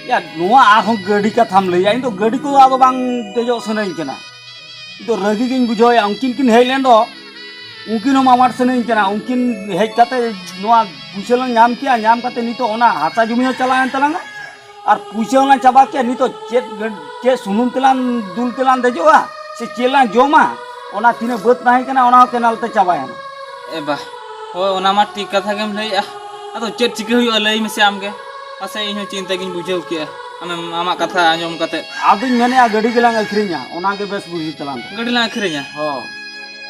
ᱭᱟ, ᱱᱚᱣᱟ ᱟᱨᱦᱚᱸ ᱜᱟᱹᱰᱤ ᱠᱟᱛᱷᱟᱢ ᱞᱟᱹᱭᱟ? ᱤᱧ ᱫᱚ ᱜᱟᱹᱰᱤ ᱠᱚ ᱟᱫᱚ ᱵᱟᱝ ᱫᱮᱡᱚᱜ ᱥᱟᱱᱟᱧ ᱠᱟᱱᱟ᱾ ᱤᱧ ᱫᱚ ᱨᱟᱹᱜᱤ ᱜᱤᱧ ᱵᱩᱡᱷᱟᱹᱣᱮᱫᱼᱟ᱾ ᱩᱱᱠᱤᱱ ᱠᱤᱱ ᱦᱮᱡ ᱞᱮᱱ ᱫᱚ, ᱩᱱᱠᱤᱱ ᱦᱚᱸ ᱢᱟᱢᱟᱴ ᱥᱟᱱᱟᱧ ᱠᱟᱱᱟ᱾ ᱩᱱᱠᱤᱱ ᱦᱮᱡ ᱠᱟᱛᱮ ᱱᱚᱣᱟ ᱯᱩᱭᱥᱟᱹ ᱞᱟᱝ ᱧᱟᱢ ᱠᱮᱜᱼᱟ, ᱧᱟᱢ ᱠᱟᱛᱮ ᱱᱤᱛᱚᱜ ᱚᱱᱟ ᱦᱟᱥᱟ ᱡᱩᱢᱤ ᱦᱚᱸ ᱪᱟᱞᱟᱣᱮᱱ ᱛᱟᱞᱟᱝᱟ᱾ ᱟᱨ ᱯᱩᱭᱥᱟᱹ ᱦᱚᱸᱞᱟᱝ ᱪᱟᱵᱟ ᱠᱮᱫ, ᱱᱤᱛᱚᱜ ᱪᱮᱫ, ᱪᱮᱫ ᱥᱩᱱᱩᱢ ᱛᱮᱞᱟᱝ ᱫᱩᱞ ᱛᱮᱞᱟᱝ ᱫᱮᱡᱚᱜᱼᱟ ᱥᱮ ᱪᱮᱫ ᱞᱟᱝ ᱡᱚᱢᱟ? ᱚᱱᱟ ᱛᱤᱱᱟᱹᱜ ᱵᱟᱹᱫᱽ ᱛᱟᱦᱮᱸ ᱠᱟᱱᱟ, ᱚᱱᱟ ᱦᱚᱸ ᱠᱮᱱᱟᱞ ᱛᱮ ᱪᱟᱵᱟᱭᱮᱱᱟ᱾ ᱮ ᱵᱟ, ᱦᱳᱭ, ᱚᱱᱟ ᱢᱟ ᱴᱷᱤᱠ ᱠᱟᱛᱷᱟ ᱜᱮᱢ ᱞᱟᱹᱭᱮᱜᱼᱟ᱾ ᱟᱫᱚ ᱪᱮᱫ ᱪᱤᱠᱟᱹ ᱦᱩᱭᱩᱜᱼᱟ, ᱞᱟᱹᱭ ᱢᱮᱥᱮ ᱟᱢ ᱜᱮ᱾ ᱢᱟᱥᱮ, ᱤᱧ ᱦᱚᱸ ᱪᱤᱱᱛᱟᱹ ᱜᱤᱧ ᱵᱩᱡᱷᱟᱹᱣ ᱠᱮᱜᱼᱟ᱾ ᱟᱢᱮᱢ, ᱟᱢᱟᱜ ᱠᱟᱛᱷᱟ ᱟᱸᱡᱚᱢ ᱠᱟᱛᱮ᱾ ᱟᱫᱚᱧ ᱢᱮᱱᱮᱫᱼᱟ, ᱜᱟᱹᱰᱤ ᱜᱮᱞᱟᱝ ᱟᱹᱠᱷᱨᱤᱧᱟ, ᱚᱱᱟ ᱜᱮ ᱵᱮᱥ ᱵᱩᱡᱷᱟᱹᱜ ᱛᱟᱞᱟᱝ᱾ ᱜᱟᱹᱰᱤ ᱞᱟᱝ ᱟᱹᱠᱷᱨᱤᱧᱟ? ᱦᱚᱸ᱾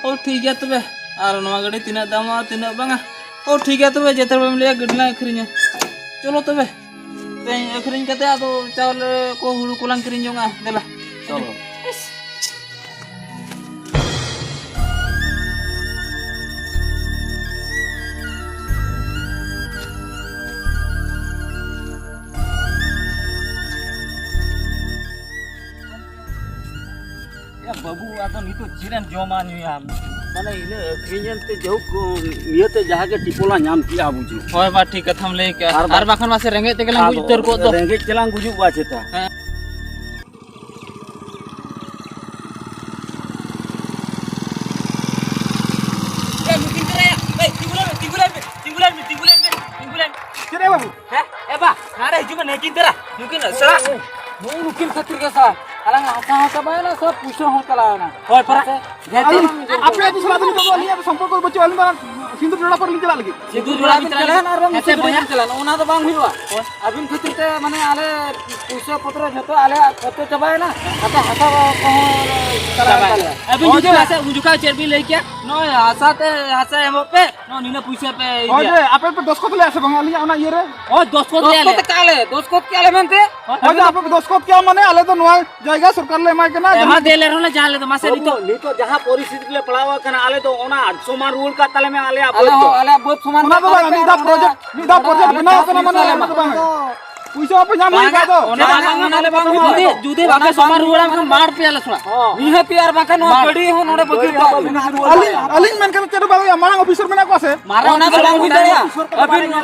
ᱚ, ᱴᱷᱤᱠ ᱜᱮᱭᱟ ᱛᱚᱵᱮ᱾ ᱟᱨ ᱱᱚᱣᱟ ᱜᱟᱹᱰᱤ ᱛᱤᱱᱟᱹᱜ ᱫᱟᱢᱚᱜᱼᱟ, ᱛᱤᱱᱟᱹᱜ ᱵᱟᱝᱟ? ᱚ, ᱴᱷᱤᱠ ᱜᱮᱭᱟ ᱛᱚᱵᱮ, ᱡᱮᱛᱮ ᱵᱮᱱ ᱞᱟᱹᱭᱟ, ᱜᱟᱹᱰᱤ ᱞᱟᱝ ᱟᱹᱠᱷᱨᱤᱧᱟ᱾ ᱪᱚᱞᱚ ᱛᱚᱵᱮ, ᱛᱮᱦᱮᱧ ᱟᱹᱠᱷᱨᱤᱧ ᱠᱟᱛᱮ ᱟᱫᱚ ᱪᱟᱣᱞᱮ ᱠᱚ, ᱦᱩᱲᱩ ᱠᱚᱞᱟᱝ ᱠᱤᱨᱤᱧ ᱡᱚᱝᱟ᱾ ᱫᱮᱞᱟ᱾ ᱪᱚᱞᱚ᱾ ᱤᱥ᱾ ᱭᱟ ᱵᱟᱹᱵᱩ, ᱟᱫᱚ ᱱᱤᱛᱚᱜ ᱪᱮᱫ ᱮᱢ ᱡᱚᱢᱟ ᱧᱩᱭᱟ? ᱢᱟᱱᱮ ᱤᱱᱟᱹ ᱟᱹᱠᱷᱨᱤᱧ ᱮᱱᱛᱮ ᱡᱟᱭᱦᱳᱠ, ᱤᱭᱟᱹᱛᱮ ᱡᱟᱦᱟᱸ ᱜᱮ ᱴᱤᱯᱚᱞᱟ ᱧᱟᱢ ᱠᱮᱜᱼᱟ ᱵᱩᱡᱷᱟᱹᱣ᱾ ᱦᱳᱭ ᱵᱟ, ᱴᱷᱤᱠ ᱠᱟᱛᱷᱟᱢ ᱞᱟᱹᱭ ᱠᱮᱜᱼᱟ᱾ ᱟᱨ ᱟᱨ ᱵᱟ- ᱵᱟᱠᱷᱟᱱ ᱢᱟᱥᱮ ᱨᱮᱸᱜᱮᱡ ᱛᱮᱜᱮ ᱞᱟᱝ ᱟᱫᱚ ᱜᱩᱡᱩᱜ ᱩᱛᱟᱹᱨ ᱠᱚᱜ ᱫᱚ᱾ ᱨᱮᱸᱜᱮᱡ ᱛᱮᱞᱟᱝ ᱜᱩᱡᱩᱜ ᱵᱟ ᱪᱮᱛᱟ? ᱦᱮᱸ᱾ ᱮ, ᱱᱩᱠᱤᱱ ᱛᱟᱨᱟᱭᱟ᱾ ᱮᱭ, ᱛᱤᱸᱜᱩ ᱞᱮᱱ ᱢᱮ, ᱛᱤᱸᱜᱩ ᱞᱮᱱ ᱢᱮ, ᱛᱤᱸᱜᱩ ᱞᱮᱱ ᱢᱮ, ᱛᱤᱸᱜᱩ ᱞᱮᱱ ᱢᱮ, ᱛᱤᱸᱜᱩ ᱞᱮᱱ ᱢᱮ᱾ ᱪᱮᱫ ᱨᱮ ᱵᱟᱹᱵᱩ? ᱦᱮᱸ? ᱮ ᱵᱟ, ᱱᱟᱰᱮ ᱦᱤᱡᱩᱜ ᱢᱮ, ᱱᱩᱠᱤᱱ ᱛᱟᱨᱟ᱾ ᱱᱩᱠᱤᱱ ᱥᱟᱞᱟ᱾ ᱱᱩᱜᱼᱩ ᱱᱩᱠᱤᱱ ᱠᱷᱟᱹᱛᱤᱨ ᱜᱮ ᱥᱟ, ᱟᱞᱟᱝ ᱦᱟᱥᱟ ᱦᱚᱸ ᱪᱟᱵᱟᱭᱮᱱᱟ, ᱥᱟ, ᱯᱩᱭᱥᱟᱹ ᱦᱚᱸ ᱪᱟᱞᱟᱣᱮᱱᱟ᱾ ᱦᱳᱭ, ᱯᱟᱨᱟ᱾ ᱦᱮᱸ, ᱟᱹᱞᱤᱧ, ᱦᱮᱸ, ᱟᱯᱮ ᱟᱹᱛᱩ ᱥᱟᱞᱟᱜ ᱫᱚ ᱱᱤᱛᱚᱜ ᱫᱚ ᱟᱹᱞᱤᱧᱟᱜ ᱫᱚ ᱥᱚᱢᱯᱚᱨᱠᱚ ᱵᱟᱹᱪᱩᱜᱼᱟ, ᱟᱹᱞᱤᱧ ᱫᱚ ᱥᱤᱸᱫᱩᱨ ᱡᱚᱲᱟ ᱯᱚᱨ ᱞᱤᱧ ᱪᱟᱞᱟᱜ ᱞᱟᱹᱜᱤᱫ᱾ ᱥᱤᱸᱫᱩᱨ ᱡᱚᱲᱟ ᱵᱤᱱ ᱪᱟᱞᱟᱜᱼᱟ? ᱦᱮᱸ, ᱥᱮ ᱵᱚᱭᱦᱟ? ᱪᱟᱞᱟᱜᱼᱟ, ᱚᱱᱟ ᱫᱚ ᱵᱟᱝ ᱦᱩᱭᱩᱜᱼᱟ᱾ ᱦᱳᱭ᱾ ᱟᱹᱵᱤᱱ ᱠᱷᱟᱹᱛᱤᱨ ᱛᱮ, ᱢᱟᱱᱮ, ᱟᱞᱮ ᱯᱩᱭᱥᱟᱹ ᱯᱚᱛᱨᱚ ᱡᱷᱚᱛᱚ ᱟᱞᱮᱭᱟᱜ ᱠᱷᱚᱨᱪᱟ ᱪᱟᱵᱟᱭᱮᱱᱟ, ᱟᱯᱮ ᱦᱟᱥᱟ ᱠᱚᱦᱚᱸ ᱪᱟᱞᱟᱣᱮᱱ ᱪᱟᱵᱟᱭᱮᱱᱟ᱾ ᱛᱟᱞᱮᱭᱟ᱾ ᱟᱹᱵᱤᱱ ᱦᱳᱭ, ᱡᱩᱫᱤ ᱦᱳᱭ᱾ ᱦᱟᱥᱟ, ᱩᱱ ᱡᱚᱠᱷᱟᱡ ᱪᱮᱫ ᱵᱤᱱ ᱞᱟᱹᱭ ᱠᱮᱭᱟ? ᱱᱚᱜᱼᱚᱭ ᱦᱟᱥᱟ ᱛᱮ, ᱦᱟᱥᱟ ᱮᱢᱚᱜ ᱯᱮ, ᱱᱚᱜᱼᱚᱭ ᱱᱤᱱᱟᱹᱜ ᱯᱩᱭᱥᱟᱹ ᱯᱮ ᱦᱳᱭ ᱤᱫᱤᱭᱟ᱾ ᱡᱮ, ᱟᱯᱮ ᱯᱮ ᱫᱚᱥᱠᱚᱛ ᱞᱮᱭᱟ ᱥᱮ ᱵᱟᱝ ᱟᱹᱞᱤᱧᱟᱜ ᱚᱱᱟ ᱤᱭᱟᱹ ᱨᱮ? ᱦᱳᱭ, ᱫᱚᱥᱠᱚᱛ ᱞᱮᱭᱟ ᱞᱮ᱾ ᱫᱚᱥᱠᱚᱛ ᱠᱮᱜᱼᱟ ᱞᱮ ᱢᱮᱱᱛᱮ᱾ ᱦᱳᱭ ᱡᱮ, ᱟᱯᱮ ᱯᱮ ᱫᱚᱥᱠᱚᱛ ᱠᱮᱜᱼᱟ ᱢᱟᱱᱮ ᱟᱞᱮ ᱫᱚ ᱱᱚᱣᱟ ᱡᱟᱭᱜᱟ ᱥᱚᱨᱠᱟᱨ ᱞᱮ ᱮᱢᱟᱭ ᱠᱟᱱᱟ, ᱮᱢᱟ ᱡᱟᱦᱟᱸ ᱫᱮ ᱞᱮ ᱨᱮᱦᱚᱸ ᱞᱮ ᱡᱟᱦᱟᱸ ᱞᱮ ᱫᱚ, ᱢᱟᱥᱮ ᱵᱟᱹᱵᱩ, ᱱᱤᱛᱚᱜ᱾ ᱱᱤᱛᱚᱜ ᱡᱟᱦᱟᱸ ᱯᱚᱨᱤᱥᱛᱷᱤᱛᱤ ᱨᱮᱞᱮ ᱯᱟᱲᱟᱣ ᱟᱠᱟᱱᱟ, ᱟᱞᱮ ᱫᱚ ᱚᱱᱟ ᱥᱚᱢᱟᱱ ᱨᱩᱣᱟᱹᱲ ᱠᱟᱜ ᱛᱟᱞᱮ ᱢᱮ ᱟᱞᱮᱭᱟᱜ ᱟᱞᱮ ᱵᱟᱹᱫᱽ ᱦᱚᱸ, ᱫᱚ᱾ ᱟᱞᱮᱭᱟᱜ ᱵᱟᱹᱫᱽ ᱥᱚᱢᱟᱱ ᱚᱱᱟ ᱫᱚ ᱠᱟᱜ ᱵᱟᱝ, ᱛᱟᱞᱮ ᱢᱤᱫ ᱫᱷᱟᱣ ᱢᱮ᱾ ᱯᱨᱚᱡᱮᱠᱴ, ᱢᱤᱫ ᱫᱷᱟᱣ ᱯᱨᱚᱡᱮᱠᱴ ᱵᱮᱱᱟᱣ ᱠᱟᱱᱟ, ᱢᱟᱱᱮ ᱚᱱᱟ ᱫᱚ ᱵᱟᱝ᱾ ᱯᱩᱭᱥᱟᱹ ᱢᱟᱯᱮ ᱧᱟᱢ ᱞᱮᱫ ᱠᱷᱟᱡ ᱫᱚ᱾ ᱚᱱᱟ ᱵᱟᱝ, ᱚᱱᱟ ᱞᱮ ᱵᱟᱝ ᱦᱩᱭᱩᱜᱼᱟ᱾ ᱡᱩᱫᱤ, ᱡᱩᱫᱤ ᱵᱟᱯᱮ ᱥᱚᱢᱟᱱ ᱨᱩᱣᱟᱹᱲᱟ, ᱮᱱᱠᱷᱟᱱ ᱢᱟᱨ ᱯᱮᱭᱟ ᱞᱮ ᱥᱚᱲᱟ᱾ ᱦᱚᱸ᱾ ᱱᱤᱦᱟᱹᱛᱤ ᱟᱨ ᱵᱟᱝᱠᱷᱟᱱ ᱱᱚᱣᱟ ᱜᱟᱹᱰᱤ ᱦᱚᱸ ᱱᱚᱰᱮ ᱵᱟᱹᱜᱤ ᱦᱚᱴᱚ ᱠᱟᱜ ᱵᱤᱱ᱾ ᱟᱹᱞᱤᱧ, ᱟᱹᱞᱤᱧ ᱢᱮᱱ ᱠᱟᱛᱮ ᱪᱮᱫ ᱦᱚᱸ ᱵᱟᱝ ᱦᱩᱭᱩᱜᱼᱟ, ᱢᱟᱨᱟᱝ ᱚᱯᱷᱤᱥᱟᱨ ᱢᱮᱱᱟᱜ ᱠᱚᱣᱟ ᱥᱮ? ᱢᱟᱨᱟᱝ ᱚᱱᱟ ᱫᱚ ᱚᱯᱷᱤᱥᱟᱨ ᱵᱟᱝ ᱦᱩᱭ ᱫᱟᱲᱮᱭᱟᱜᱼᱟ᱾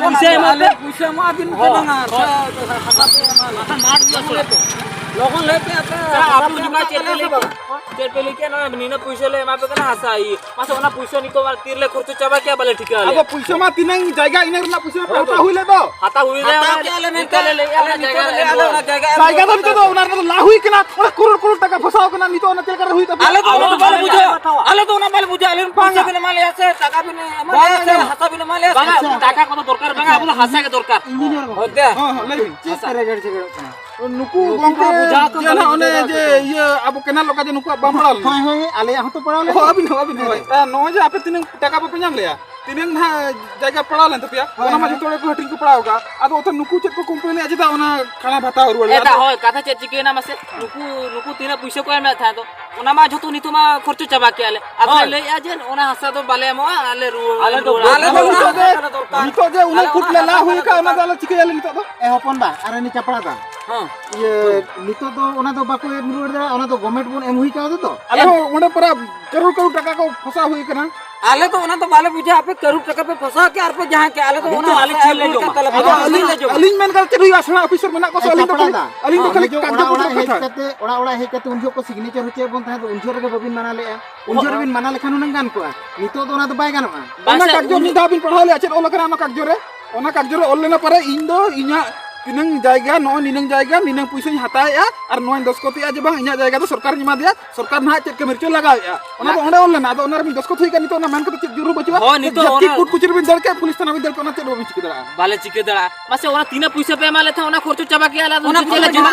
ᱯᱩᱭᱥᱟᱹ ᱮᱢᱟ ᱵᱤᱱ ᱥᱮ ᱵᱟᱝᱟ? ᱦᱳᱭ᱾ ᱦᱟᱥᱟ ᱯᱮ ᱮᱢᱟ᱾ ᱵᱟᱠᱷᱟᱱ ᱢᱟᱨ ᱯᱮᱭᱟ ᱥᱚᱲᱟ᱾ ᱞᱚᱜᱚᱱ ᱞᱟᱹᱭ ᱯᱮ ᱟᱯᱮ᱾ ᱟᱪᱪᱷᱟ, ᱟᱯᱮ ᱟᱵᱚ ᱡᱩᱢᱟ ᱪᱮᱫ ᱯᱮ ᱞᱟᱹᱭ ᱠᱮᱫᱟ? ᱪᱮᱫ ᱯᱮ ᱞᱟᱹᱭ ᱠᱮᱫᱟ? ᱱᱚᱣᱟ ᱱᱤᱱᱟᱹᱜ ᱯᱩᱭᱥᱟᱹ ᱞᱮ ᱮᱢᱟ ᱯᱮ ᱠᱟᱱᱟ, ᱦᱟᱥᱟ ᱤᱭᱟᱹ᱾ ᱢᱟᱥᱮ ᱚᱱᱟ ᱯᱩᱭᱥᱟᱹ ᱱᱤᱛᱚᱜ ᱢᱟ ᱛᱤᱨᱮᱞᱮ ᱠᱷᱚᱨᱪᱟ ᱪᱟᱵᱟ ᱠᱮᱭᱟ, ᱵᱟᱞᱮ ᱴᱷᱤᱠᱟᱹ ᱟᱞᱮ᱾ ᱟᱫᱚ ᱯᱩᱭᱥᱟᱹ ᱢᱟ ᱛᱤᱱᱟᱹᱝ ᱡᱟᱭᱜᱟ ᱤᱱᱟᱹ ᱨᱮᱱᱟᱜ ᱯᱩᱭᱥᱟᱹ ᱢᱟ ᱯᱮ ᱦᱳᱭ ᱦᱟᱛᱟᱣ ᱛᱚ᱾ ᱦᱩᱭ ᱞᱮᱫ ᱫᱚ᱾ ᱦᱟᱛᱟᱣ ᱦᱩᱭ ᱞᱮᱱᱟ, ᱦᱟᱛᱟᱣ ᱚᱱᱟ ᱠᱮᱜᱼᱟ ᱞᱮ ᱢᱮᱱᱛᱮ ᱱᱤᱛᱚᱜ ᱞᱮ ᱞᱟᱹᱭᱮᱜᱼᱟ, ᱟᱞᱮ ᱚᱱᱟ ᱱᱤᱛᱚᱜ ᱡᱟᱭᱜᱟ ᱞᱮ ᱞᱟᱹᱭᱮᱜᱼᱟ, ᱮᱢ ᱟᱞᱮ ᱦᱩᱭᱩᱜᱼᱟ᱾ ᱚᱱᱟ ᱡᱟᱭᱜᱟ ᱮᱢ ᱡᱟᱭᱜᱟ ᱫᱚ ᱦᱩᱭᱩᱜᱼᱟ᱾ ᱱᱤᱛᱚᱜ ᱫᱚ ᱚᱱᱟ ᱨᱮᱱᱟᱜ ᱫᱚ ᱞᱟ ᱦᱩᱭ ᱠᱟᱱᱟ, ᱚᱱᱟ ᱠᱨᱳᱲ ᱠᱨᱳᱲ ᱴᱟᱠᱟ ᱯᱷᱟᱥᱟᱣ ᱠᱟᱱᱟ, ᱱᱤᱛᱚᱜ ᱚᱱᱟ ᱪᱮᱫ ᱞᱮᱠᱟ ᱨᱮ ᱦᱩᱭ ᱛᱟᱯᱮᱭᱟ? ᱟᱞᱮ ᱫᱚ ᱚᱱᱟ ᱫᱚ ᱵᱟᱞᱮ ᱵᱩᱡᱷᱟᱹᱣᱟ᱾ ᱟᱞᱮ ᱫᱚ ᱚᱱᱟ ᱵᱟᱞᱮ ᱵᱩᱡᱷᱟᱹᱣᱟ᱾ ᱟᱞᱮ ᱯᱩᱭᱥᱟᱹ ᱵᱟᱝᱟ᱾ ᱵᱤᱱ ᱮᱢᱟ ᱞᱮᱭᱟ ᱥᱮ ᱴᱟᱠᱟ ᱵᱤᱱ ᱮᱢᱟ ᱞᱮᱭᱟ ᱥᱮ ᱵᱟᱝᱟ᱾ ᱦᱟᱥᱟ ᱵᱤᱱ ᱮᱢᱟ ᱞᱮᱭᱟ ᱥᱮ? ᱵᱟᱝᱟ, ᱴᱟᱠᱟ ᱠᱚᱫᱚ ᱫᱚᱨᱠᱟᱨ ᱵᱟᱝᱟ, ᱟᱵᱚ ᱫᱚ ᱦᱟᱥᱟ ᱜᱮ ᱫᱚᱨᱠᱟᱨ᱾ ᱤᱧᱡᱤᱱᱤᱭᱟᱨ ᱵᱟᱹᱵᱩ᱾ ᱦᱳᱭ ᱫᱮ᱾ ᱦᱚᱸ, ᱦᱚᱸ, ᱞᱟᱹᱭ ᱵᱤᱱ᱾ ᱪᱮᱫ ᱦᱟᱥᱟ᱾ ᱯᱮ ᱨᱮᱜᱮᱲ ᱡᱷᱮᱜᱮᱲᱚᱜ ᱠᱟᱱᱟ? ᱱᱩᱠᱩ ᱱᱩᱠᱩ ᱜᱚᱝᱠᱮ ᱢᱟ ᱵᱩᱡᱷᱟᱹᱣ ᱠᱚ ᱡᱮ ᱱᱟᱦᱟᱜ ᱵᱟᱹᱱᱩᱜ ᱚᱱᱮ ᱠᱚᱣᱟ ᱡᱮ ᱵᱩᱡᱷᱟᱹᱣ ᱠᱚ᱾ ᱤᱭᱟᱹ ᱟᱵᱚ ᱠᱮᱱᱟᱞ ᱚᱠᱟ ᱡᱮ ᱱᱩᱠᱩᱣᱟᱜ ᱵᱟᱢ ᱯᱟᱲᱟᱣ ᱞᱮᱱᱟ᱾ ᱦᱳᱭ, ᱦᱳᱭ, ᱟᱞᱮᱭᱟᱜ ᱦᱚᱸᱛᱚ ᱯᱟᱲᱟᱣ ᱞᱮᱱᱟ᱾ ᱦᱳᱭ, ᱟᱹᱵᱤᱱ ᱦᱚᱸ, ᱟᱹᱵᱤᱱ ᱦᱚᱸ᱾ ᱦᱳᱭ᱾ ᱟᱨ ᱱᱚᱜᱼᱚᱭ ᱡᱮ ᱟᱯᱮ ᱛᱤᱱᱟᱹᱜ ᱴᱟᱠᱟ ᱵᱟᱯᱮ ᱧᱟᱢ ᱞᱮᱜᱼᱟ, ᱛᱤᱱᱟᱹᱜ ᱱᱟᱦᱟᱜ ᱡᱟᱭᱜᱟ ᱯᱟᱲᱟᱣ ᱞᱮᱱ ᱛᱟᱯᱮᱭᱟ, ᱦᱳᱭ, ᱚᱱᱟ ᱢᱟ ᱦᱳᱭ᱾ ᱡᱚᱛᱚ ᱦᱚᱲ ᱜᱮᱠᱚ ᱦᱟᱹᱴᱤᱧ ᱠᱚ ᱯᱟᱲᱟᱣ ᱠᱟᱜᱼᱟ᱾ ᱟᱫᱚ ᱚᱛᱮ ᱱᱩᱠᱩ ᱪᱮᱫ ᱠᱚ ᱠᱚᱢᱯᱞᱮᱱ ᱮᱫᱼᱟ, ᱪᱮᱫᱟᱜ ᱚᱱᱟ ᱠᱷᱟᱲᱟ ᱵᱷᱟᱛᱟ ᱨᱩᱣᱟᱹᱲ ᱞᱮ? ᱮᱫᱟ, ᱟᱫᱚ ᱦᱳᱭ, ᱠᱟᱛᱷᱟ ᱪᱮᱫ ᱪᱤᱠᱟᱹᱭᱮᱱᱟ ᱢᱟᱥᱮ? ᱱᱩᱠᱩ, ᱱᱩᱠᱩ ᱛᱤᱱᱟᱹᱜ ᱯᱩᱭᱥᱟᱹ ᱠᱚ ᱮᱢᱮᱫ ᱛᱟᱦᱮᱸᱫ ᱫᱚ, ᱚᱱᱟ ᱢᱟ ᱡᱷᱚᱛᱚ ᱱᱤᱛᱚᱜ ᱢᱟ ᱠᱷᱚᱨᱪᱚ ᱪᱟᱵᱟ ᱠᱮᱜᱼᱟ ᱞᱮ᱾ ᱟᱫᱚ ᱦᱳᱭ᱾ ᱞᱮ ᱞᱟᱹᱭᱮᱫᱼᱟ ᱡᱮ ᱚᱱᱟ ᱦᱟᱥᱟ ᱫᱚ ᱵᱟᱞᱮ ᱮᱢᱚᱜᱼᱟ, ᱟᱞᱮ ᱨᱩᱣᱟᱹᱲ, ᱟᱞᱮ ᱫᱚ ᱨᱩᱣᱟᱹᱲ ᱵᱟᱹᱫᱽ ᱟᱞᱮ ᱫᱚ ᱨᱮ ᱱᱤᱛᱚᱜ ᱡᱮ, ᱱᱤᱛᱚᱜ ᱡᱮ ᱩᱱᱟᱹᱜ ᱟᱞᱮ ᱯᱷᱩᱴ ᱚᱱᱟ ᱞᱮ ᱦᱟᱥᱟ ᱞᱟ ᱫᱚ ᱦᱩᱭ ᱟᱞᱮ ᱟᱠᱟᱫ, ᱫᱚ ᱚᱱᱟ ᱫᱚ ᱟᱞᱮ ᱪᱤᱠᱟᱹᱭᱟᱞᱮ ᱱᱤᱛᱚᱜ ᱫᱚ? ᱮ ᱦᱚᱯᱚᱱ ᱵᱟ, ᱟᱨ ᱩᱱᱤ ᱪᱟᱯᱲᱟ ᱫᱟ᱾ ᱦᱚᱸ᱾ ᱤᱭᱟᱹ, ᱱᱤᱛᱚᱜ ᱫᱚ ᱚᱱᱟ ᱫᱚ ᱵᱟᱠᱚ ᱮᱢ ᱨᱩᱣᱟᱹᱲ ᱫᱟᱲᱮᱭᱟᱜᱼᱟ, ᱚᱱᱟ ᱫᱚ ᱜᱚᱵᱷᱢᱮᱱᱴ ᱵᱚᱱ ᱮᱢ ᱦᱩᱭ ᱠᱟᱣᱫᱟ ᱛᱚ᱾ ᱟᱞᱮ ᱮᱢ- ᱦᱚᱸ ᱚᱸᱰᱮ ᱯᱟᱨᱟ ᱠᱟᱨᱳᱲ ᱠᱟᱨᱳᱲ ᱴᱟᱠᱟ ᱠᱚ ᱯᱷᱟᱥᱟᱣ ᱦᱩᱭ ᱠᱟᱱᱟ᱾ ᱟᱞᱮ ᱫᱚ ᱚᱱᱟ ᱫᱚ ᱵᱟᱞᱮ ᱵᱩᱡᱷᱟᱹᱣᱟ, ᱟᱯᱮ ᱠᱟᱹᱨᱩᱲ ᱴᱟᱠᱟ ᱯᱮ ᱯᱷᱟᱥᱟᱣ ᱠᱮᱫ ᱟᱨ ᱯᱮ ᱡᱟᱦᱟᱸ ᱠᱮᱫ, ᱟᱞᱮ ᱫᱚ ᱟᱫᱚ ᱚᱱᱟ ᱟᱞᱮ ᱦᱟᱥᱟ ᱪᱮᱫ ᱞᱮ ᱨᱩᱣᱟᱹᱲ ᱡᱚᱢᱟ? ᱠᱟᱛᱮ ᱞᱮ ᱟᱫᱚ ᱯᱷᱟᱥᱟᱣ ᱟᱹᱞᱤᱧ, ᱠᱮᱫᱟ᱾ ᱟᱹᱞᱤᱧ ᱢᱮᱱ ᱠᱟᱛᱮ ᱪᱮᱫ ᱦᱩᱭᱩᱜᱼᱟ? ᱥᱮᱬᱟ ᱚᱯᱷᱤᱥᱟᱨ ᱢᱮᱱᱟᱜ ᱠᱚᱣᱟ ᱥᱮ ᱟᱹᱞᱤᱧ ᱫᱚ ᱠᱷᱟᱹᱞᱤ, ᱟᱹᱞᱤᱧ ᱫᱚ ᱠᱷᱟᱹᱞᱤ ᱚᱲᱟᱜ, ᱠᱟᱜᱡᱚ ᱚᱲᱟᱜ, ᱯᱚᱛᱨᱚ ᱦᱮᱡ ᱠᱟᱛᱷᱟ᱾ ᱠᱟᱛᱮ, ᱚᱲᱟᱜ, ᱚᱲᱟᱜ ᱦᱮᱡ ᱠᱟᱛᱮ ᱩᱱ ᱡᱚᱦᱚᱜ ᱠᱚ ᱥᱤᱜᱽᱱᱮᱪᱟᱨ ᱦᱚᱪᱚᱭᱮᱫ ᱵᱚᱱ ᱛᱟᱦᱮᱸᱫ, ᱩᱱ ᱡᱚᱦᱚᱜ ᱨᱮᱜᱮ ᱵᱟᱹᱵᱤᱱ ᱢᱟᱱᱟ ᱞᱮᱫᱼᱟ᱾ ᱩᱱ ᱡᱚᱦᱚᱜ ᱨᱮᱵᱤᱱ ᱢᱟᱱᱟ ᱞᱮᱠᱷᱟᱱ ᱦᱩᱱᱟᱹᱝ ᱜᱟᱱ ᱠᱚᱜᱼᱟ, ᱱᱤᱛᱚᱜ ᱫᱚ ᱚᱱᱟ ᱫᱚ ᱵᱟᱭ ᱜᱟᱱᱚᱜᱼᱟ᱾ ᱵᱟᱝ ᱚᱱᱟ ᱥᱮ, ᱠᱟᱜᱡᱚ ᱩᱱ ᱢᱤᱫ ᱫᱷᱟᱣ ᱵᱤᱱ ᱯᱟᱲᱦᱟᱣ ᱞᱮᱫᱼᱟ, ᱪᱮᱫ ᱚᱞ ᱟᱠᱟᱱᱟ ᱚᱱᱟ ᱠᱟᱜᱡᱚ ᱨᱮ? ᱚᱱᱟ ᱠᱟᱜᱡᱚ ᱨᱮ ᱚᱞ ᱞᱮᱱᱟ ᱯᱟᱨᱮ, ᱤᱧ ᱫᱚ ᱤᱧᱟᱹᱜ ᱛᱤᱱᱟᱹᱝ ᱡᱟᱭᱜᱟ, ᱱᱚᱜᱼᱚᱭ ᱱᱤᱱᱟᱹᱝ ᱡᱟᱭᱜᱟ, ᱱᱤᱱᱟᱹᱝ ᱯᱩᱭᱥᱟᱹᱧ ᱦᱟᱛᱟᱣᱮᱫᱼᱟ ᱟᱨ ᱱᱚᱣᱟᱧ ᱫᱚᱥᱠᱚᱛᱮᱜᱼᱟ ᱡᱮ ᱵᱟᱝ, ᱤᱧᱟᱹᱜ ᱡᱟᱭᱜᱟ ᱫᱚ ᱥᱚᱨᱠᱟᱨᱤᱧ ᱮᱢᱟ ᱫᱮᱭᱟ, ᱥᱚᱨᱠᱟᱨ ᱱᱟᱦᱟᱜ ᱪᱮᱫ ᱠᱟᱹᱢᱤ ᱨᱮᱪᱚᱭ ᱞᱟᱜᱟᱣᱮᱫᱼᱟ᱾ ᱚᱱᱟ ᱫᱚ ᱚᱸᱰᱮ ᱚᱞ ᱞᱮᱱᱟ, ᱟᱫᱚ ᱚᱱᱟ ᱨᱮᱵᱤᱱ ᱫᱚᱥᱠᱚᱛ ᱦᱩᱭ ᱠᱟᱱ, ᱱᱤᱛᱚᱜ ᱚᱱᱟ ᱢᱮᱱ ᱠᱟᱛᱮ ᱪᱮᱫ ᱡᱳᱨ ᱦᱚᱸ ᱵᱟᱹᱪᱩᱜᱼᱟ᱾ ᱦᱳᱭ, ᱱᱤᱛᱚᱜ ᱡᱟᱹᱥᱛᱤ ᱚᱱᱟ ᱠᱳᱨᱴ ᱠᱚᱪᱟᱹᱨᱤ ᱵᱤᱱ ᱫᱟᱹᱲ ᱠᱮᱫ, ᱯᱩᱞᱤᱥ ᱛᱷᱟᱱᱟ ᱵᱤᱱ ᱫᱟᱹᱲ ᱠᱮᱫ, ᱚᱱᱟ ᱪᱮᱫ ᱦᱚᱸ ᱵᱟᱵᱤᱱ ᱪᱤᱠᱟᱹ ᱫᱟᱲᱮᱭᱟᱜᱼᱟ᱾ ᱵᱟᱞᱮ ᱪᱤᱠᱟᱹ ᱫᱟᱲᱮᱭᱟᱜᱼᱟ᱾ ᱢᱟᱥᱮ, ᱚᱱᱟ ᱛᱤᱱᱟᱹᱜ ᱯᱩᱭᱥᱟᱹ ᱯᱮ ᱮᱢᱟ ᱞᱮ ᱛᱟᱦᱮᱸᱫ, ᱚᱱᱟ ᱠᱷᱚᱨᱪᱟ ᱪᱟᱵᱟ ᱠᱮᱜᱼᱟ ᱞᱮ, ᱟᱫᱚ ᱚᱱᱟ ᱪᱮᱫ ᱞᱮ ᱠᱷᱚᱨᱪᱟ ᱡᱚᱢᱟ?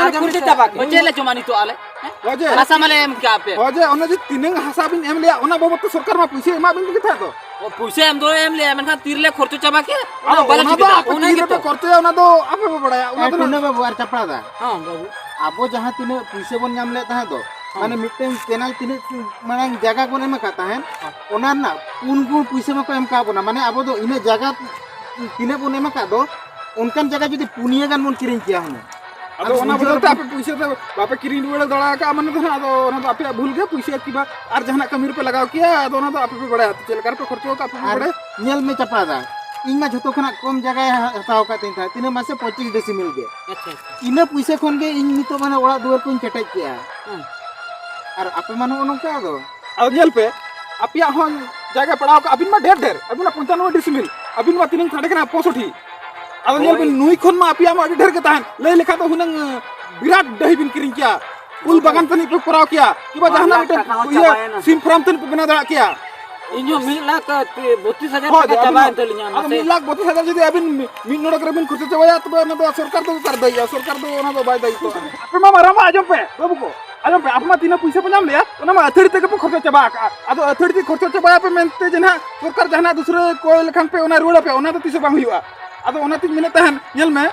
ᱪᱟᱵᱟ ᱠᱮᱜᱼᱟ᱾ ᱪᱮᱫ ᱞᱮ ᱡᱚᱢᱟ ᱱᱤᱛᱚᱜ ᱟᱞᱮ? ᱦᱮᱸ? ᱦᱳᱭ ᱡᱮ, ᱦᱟᱥᱟ ᱢᱟᱞᱮ ᱮᱢ ᱠᱮᱜᱼᱟ ᱯᱮ᱾ ᱦᱳᱭ ᱡᱮ, ᱚᱱᱮ ᱡᱮ ᱛᱤᱱᱟᱹᱝ ᱦᱟᱥᱟ ᱵᱤᱱ ᱮᱢ ᱞᱮᱜᱼᱟ, ᱚᱱᱟ ᱵᱟᱵᱚᱫ ᱛᱮ ᱥᱚᱨᱠᱟᱨ ᱢᱟ ᱯᱩᱭᱥᱟᱹ ᱮᱢᱟᱜ ᱵᱤᱱ ᱜᱮ ᱛᱟᱦᱮᱸᱫ ᱫᱚ᱾ ᱚ, ᱯᱩᱭᱥᱟᱹ ᱮᱢ ᱫᱚ ᱮᱢ ᱞᱮᱜᱼᱟ, ᱢᱮᱱᱠᱷᱟᱱ ᱛᱤ ᱨᱮᱞᱮ ᱠᱷᱚᱨᱪᱟ ᱪᱟᱵᱟ ᱠᱮᱜᱼᱟ, ᱚᱱᱟ ᱟᱫᱚ ᱵᱟᱞᱮ ᱚᱱᱟ ᱪᱤᱠᱟᱹ ᱫᱚ ᱫᱟᱲᱮᱭᱟᱜᱼᱟ᱾ ᱟᱯᱮ ᱚᱱᱟ ᱛᱤ ᱨᱮᱯᱮ ᱜᱮᱛᱚ᱾ ᱠᱷᱚᱨᱪᱟᱭᱟ, ᱚᱱᱟ ᱫᱚ ᱟᱯᱮ ᱯᱮ ᱵᱟᱲᱟᱭᱟ᱾ ᱚᱱᱟ ᱦᱮᱸ, ᱫᱚ ᱴᱩᱱᱟᱹ ᱱᱟᱜ ᱵᱟᱹᱵᱩ ᱟᱨ ᱪᱟᱯᱲᱟ ᱫᱟ, ᱦᱚᱸ, ᱵᱟᱹᱵᱩ᱾ ᱟᱵᱚ ᱡᱟᱦᱟᱸ ᱛᱤᱱᱟᱹᱜ ᱯᱩᱭᱥᱟᱹ ᱵᱚᱱ ᱧᱟᱢ ᱞᱮᱫ ᱛᱟᱦᱮᱸᱫ ᱫᱚ, ᱦᱚᱸ᱾ ᱢᱟᱱᱮ ᱢᱤᱫᱴᱮᱱ ᱠᱮᱱᱟᱞ ᱛᱤᱱᱟᱹᱜ ᱢᱟᱨᱟᱝ ᱡᱟᱭᱜᱟ ᱵᱚᱱ ᱮᱢ ᱟᱠᱟᱫ ᱛᱟᱦᱮᱸᱫ, ᱦᱚᱸ᱾ ᱚᱱᱟ ᱨᱮᱱᱟᱜ ᱯᱩᱱ ᱜᱩᱬ ᱯᱩᱭᱥᱟᱹ ᱢᱟᱠᱚ ᱮᱢ ᱠᱟᱣᱟᱫ ᱵᱚᱱᱟ᱾ ᱢᱟᱱᱮ ᱟᱵᱚ ᱫᱚ ᱤᱱᱟᱹᱜ ᱡᱟᱭᱜᱟ ᱛᱤᱱᱟᱹᱜ ᱵᱚᱱ ᱮᱢ ᱟᱠᱟᱫ ᱫᱚ, ᱚᱱᱠᱟᱱ ᱡᱟᱭᱜᱟ ᱡᱩᱫᱤ ᱯᱩᱱᱭᱟᱹ ᱜᱟᱱ ᱵᱚᱱ ᱠᱤᱨᱤᱧ ᱠᱮᱭᱟ ᱦᱩᱱᱟᱹᱝ᱾ ᱟᱫᱚ ᱟᱫᱚ ᱚᱱᱟ ᱩᱱ ᱡᱚᱠᱷᱚᱱ ᱵᱚᱫᱚᱞ ᱛᱮ ᱟᱯᱮ ᱯᱩᱭᱥᱟᱹ ᱛᱮ ᱵᱟᱯᱮ ᱠᱤᱨᱤᱧ ᱨᱩᱣᱟᱹᱲ ᱫᱟᱲᱮ ᱟᱠᱟᱫᱼᱟ, ᱢᱟᱱᱮ ᱫᱚ ᱦᱟᱸᱜ, ᱟᱫᱚ ᱚᱱᱟ ᱫᱚ ᱟᱯᱮᱭᱟᱜ ᱵᱷᱩᱞ ᱜᱮ, ᱯᱩᱭᱥᱟᱹ ᱠᱤ ᱵᱟ ᱟᱨ ᱡᱟᱦᱟᱱᱟᱜ ᱠᱟᱹᱢᱤ ᱨᱮᱯᱮ ᱞᱟᱜᱟᱣ ᱠᱮᱭᱟ, ᱟᱫᱚ ᱚᱱᱟ ᱫᱚ ᱟᱯᱮ ᱯᱮ ᱵᱟᱲᱟᱭᱟ ᱪᱮᱫ ᱞᱮᱠᱟ ᱨᱮᱯᱮ ᱠᱷᱚᱨᱪᱚ ᱟᱠᱟᱫᱼᱟ, ᱟᱯᱮ ᱯᱮ ᱟᱨ ᱵᱟᱲᱟᱭᱟ᱾ ᱧᱮᱞ ᱢᱮ ᱪᱟᱯᱲᱟ ᱫᱟ, ᱤᱧ ᱢᱟ ᱡᱷᱚᱛᱚ ᱠᱷᱚᱱᱟᱜ ᱠᱚᱢ ᱡᱟᱭᱜᱟᱭ ᱦᱟ-, ᱦᱟᱛᱟᱣ ᱟᱠᱟᱫ ᱛᱤᱧ ᱛᱟᱦᱮᱸᱫ, ᱛᱤᱱᱟᱹᱜ ᱢᱟᱥᱮ ᱯᱚᱸᱪᱤᱥ ᱰᱮᱥᱤᱢᱮᱞ ᱜᱮ᱾ ᱟᱪᱪᱷᱟ, ᱟᱪᱪᱷᱟ᱾ ᱤᱱᱟᱹ ᱯᱩᱭᱥᱟᱹ ᱠᱷᱚᱱ ᱜᱮ ᱤᱧ ᱱᱤᱛᱚᱜ ᱢᱟᱱᱮ ᱚᱲᱟᱜ ᱫᱩᱣᱟᱹᱨ ᱠᱚᱧ ᱠᱮᱴᱮᱡ ᱠᱮᱜᱼᱟ᱾ ᱦᱮᱸ᱾ ᱟᱨ ᱟᱯᱮ ᱢᱟ ᱱᱚᱜᱼᱚ ᱱᱚᱝᱠᱟ ᱟᱫᱚ᱾ ᱟᱫᱚ ᱧᱮᱞ ᱯᱮ, ᱟᱯᱮᱭᱟᱜ ᱦᱚᱸ ᱡᱟᱭᱜᱟ ᱯᱟᱲᱟᱣ ᱠᱟᱜ, ᱟᱹᱵᱤᱱ ᱢᱟ ᱰᱷᱮᱨ ᱰᱷᱮᱨ, ᱟᱹᱵᱤᱱ ᱢᱟ ᱯᱚᱧᱪᱟᱱᱱᱚᱵᱵᱳᱭ ᱰᱤᱥᱢᱤᱞ, ᱟᱹᱵᱤᱱ ᱢᱟ ᱛᱤᱱᱟᱹᱝ ᱥᱟᱰᱮ ᱠᱟᱱᱟ? ᱯᱚᱸᱭᱥᱚᱴᱴᱤ᱾ ᱟᱫᱚ ᱧᱮᱞ ᱦᱳᱭ᱾ ᱵᱤᱱ, ᱱᱩᱭ ᱠᱷᱚᱱ ᱢᱟ ᱟᱯᱮᱭᱟᱜ ᱢᱟ ᱟᱹᱰᱤ ᱰᱷᱮᱨ ᱜᱮ ᱛᱟᱦᱮᱱ, ᱞᱟᱹᱭ ᱞᱮᱠᱷᱟᱱ ᱫᱚ ᱦᱩᱱᱟᱹᱝ, ᱟᱸ, ᱵᱤᱨᱟᱴ ᱰᱟᱹᱦᱤ ᱵᱤᱱ ᱠᱤᱨᱤᱧ ᱠᱮᱭᱟ, ᱩᱞ ᱵᱟᱜᱟᱱ ᱛᱟᱹᱱᱤᱡ ᱯᱮ ᱠᱚᱨᱟᱣ ᱠᱮᱭᱟ, ᱠᱤᱵᱟ ᱵᱟᱨ ᱡᱟᱦᱟᱱᱟᱜ ᱞᱟᱠᱷ ᱢᱤᱫᱴᱮᱱ ᱴᱟᱠᱟ ᱦᱚᱸ ᱤᱭᱟᱹ ᱪᱟᱵᱟᱭᱮᱱᱟ᱾ ᱥᱤᱢ ᱯᱷᱟᱨᱟᱢ ᱛᱟᱹᱱᱤᱡ ᱯᱮ ᱵᱮᱱᱟᱣ ᱫᱟᱲᱮᱭᱟᱜ ᱠᱮᱭᱟ᱾ ᱤᱧ ᱦᱚᱸ ᱢᱤᱫ ᱞᱟᱠᱷ ᱵᱚᱛᱤᱥ ᱦᱟᱡᱟᱨ ᱦᱳᱭ, ᱴᱟᱠᱟ ᱟᱹᱵᱤᱱ ᱪᱟᱵᱟᱭᱮᱱ ᱛᱟᱹᱞᱤᱧᱟ, ᱟᱫᱚ ᱢᱟᱥᱮ᱾ ᱢᱤᱫ ᱞᱟᱠᱷ ᱵᱚᱛᱤᱥ ᱦᱟᱡᱟᱨ ᱡᱩᱫᱤ ᱟᱹᱵᱤᱱ ᱢᱤ-, ᱢᱤᱫ ᱱᱚᱲᱮᱠ ᱨᱮᱵᱤᱱ ᱠᱷᱚᱨᱪᱟ ᱪᱟᱵᱟᱭᱟ, ᱛᱚᱵᱮ ᱚᱱᱟ ᱫᱚ ᱥᱚᱨᱠᱟᱨ ᱫᱚ ᱚᱠᱟᱨᱮ ᱫᱟᱹᱭᱤᱜᱼᱟ? ᱥᱚᱨᱠᱟᱨ ᱫᱚ ᱚᱱᱟ ᱫᱚ ᱵᱟᱭ ᱫᱟᱹᱭᱤᱛᱚᱜᱼᱟ᱾ ᱟᱯᱮ ᱢᱟ ᱢᱟᱨᱟᱝ ᱢᱟ ᱟᱸᱡᱚᱢ ᱯᱮ, ᱵᱟᱹᱵᱩ ᱠᱚ, ᱟᱸᱡᱚᱢ ᱯᱮ, ᱟᱯᱮ ᱢᱟ ᱛᱤᱱᱟᱹᱜ ᱯᱩᱭᱥᱟᱹ ᱯᱮ ᱧᱟᱢ ᱞᱮᱜᱼᱟ, ᱚᱱᱟ ᱢᱟ ᱟᱹᱛᱷᱟᱹᱲᱤ ᱛᱮᱜᱮ ᱯᱮ ᱠᱷᱚᱨᱪᱟ ᱪᱟᱵᱟ ᱟᱠᱟᱜᱼᱟ᱾ ᱟᱫᱚ ᱟᱹᱛᱷᱟᱹᱲᱤ ᱛᱮ ᱠᱷᱚᱨᱪᱟ ᱪᱟᱵᱟᱭᱟᱯᱮ ᱢᱮᱱᱛᱮ ᱡᱮ ᱱᱟᱦᱟᱜ ᱥᱚᱨᱠᱟᱨ ᱡᱟᱦᱟᱱᱟᱜ ᱫᱩᱥᱨᱟᱹ ᱠᱚᱭ ᱞᱮᱠᱷᱟᱱ ᱯᱮ, ᱚᱱᱟ ᱨᱩᱣᱟᱹᱲ ᱟᱯᱮ, ᱚᱱᱟ ᱫᱚ ᱛᱤᱥ ᱦᱚᱸ ᱵᱟᱝ ᱦᱩᱭᱩᱜᱼᱟ᱾ ᱟᱫᱚ ᱚᱱᱟᱛᱤᱧ ᱢᱮᱱᱮᱫ ᱛᱟᱦᱮᱱ, ᱧᱮᱞ ᱢᱮ,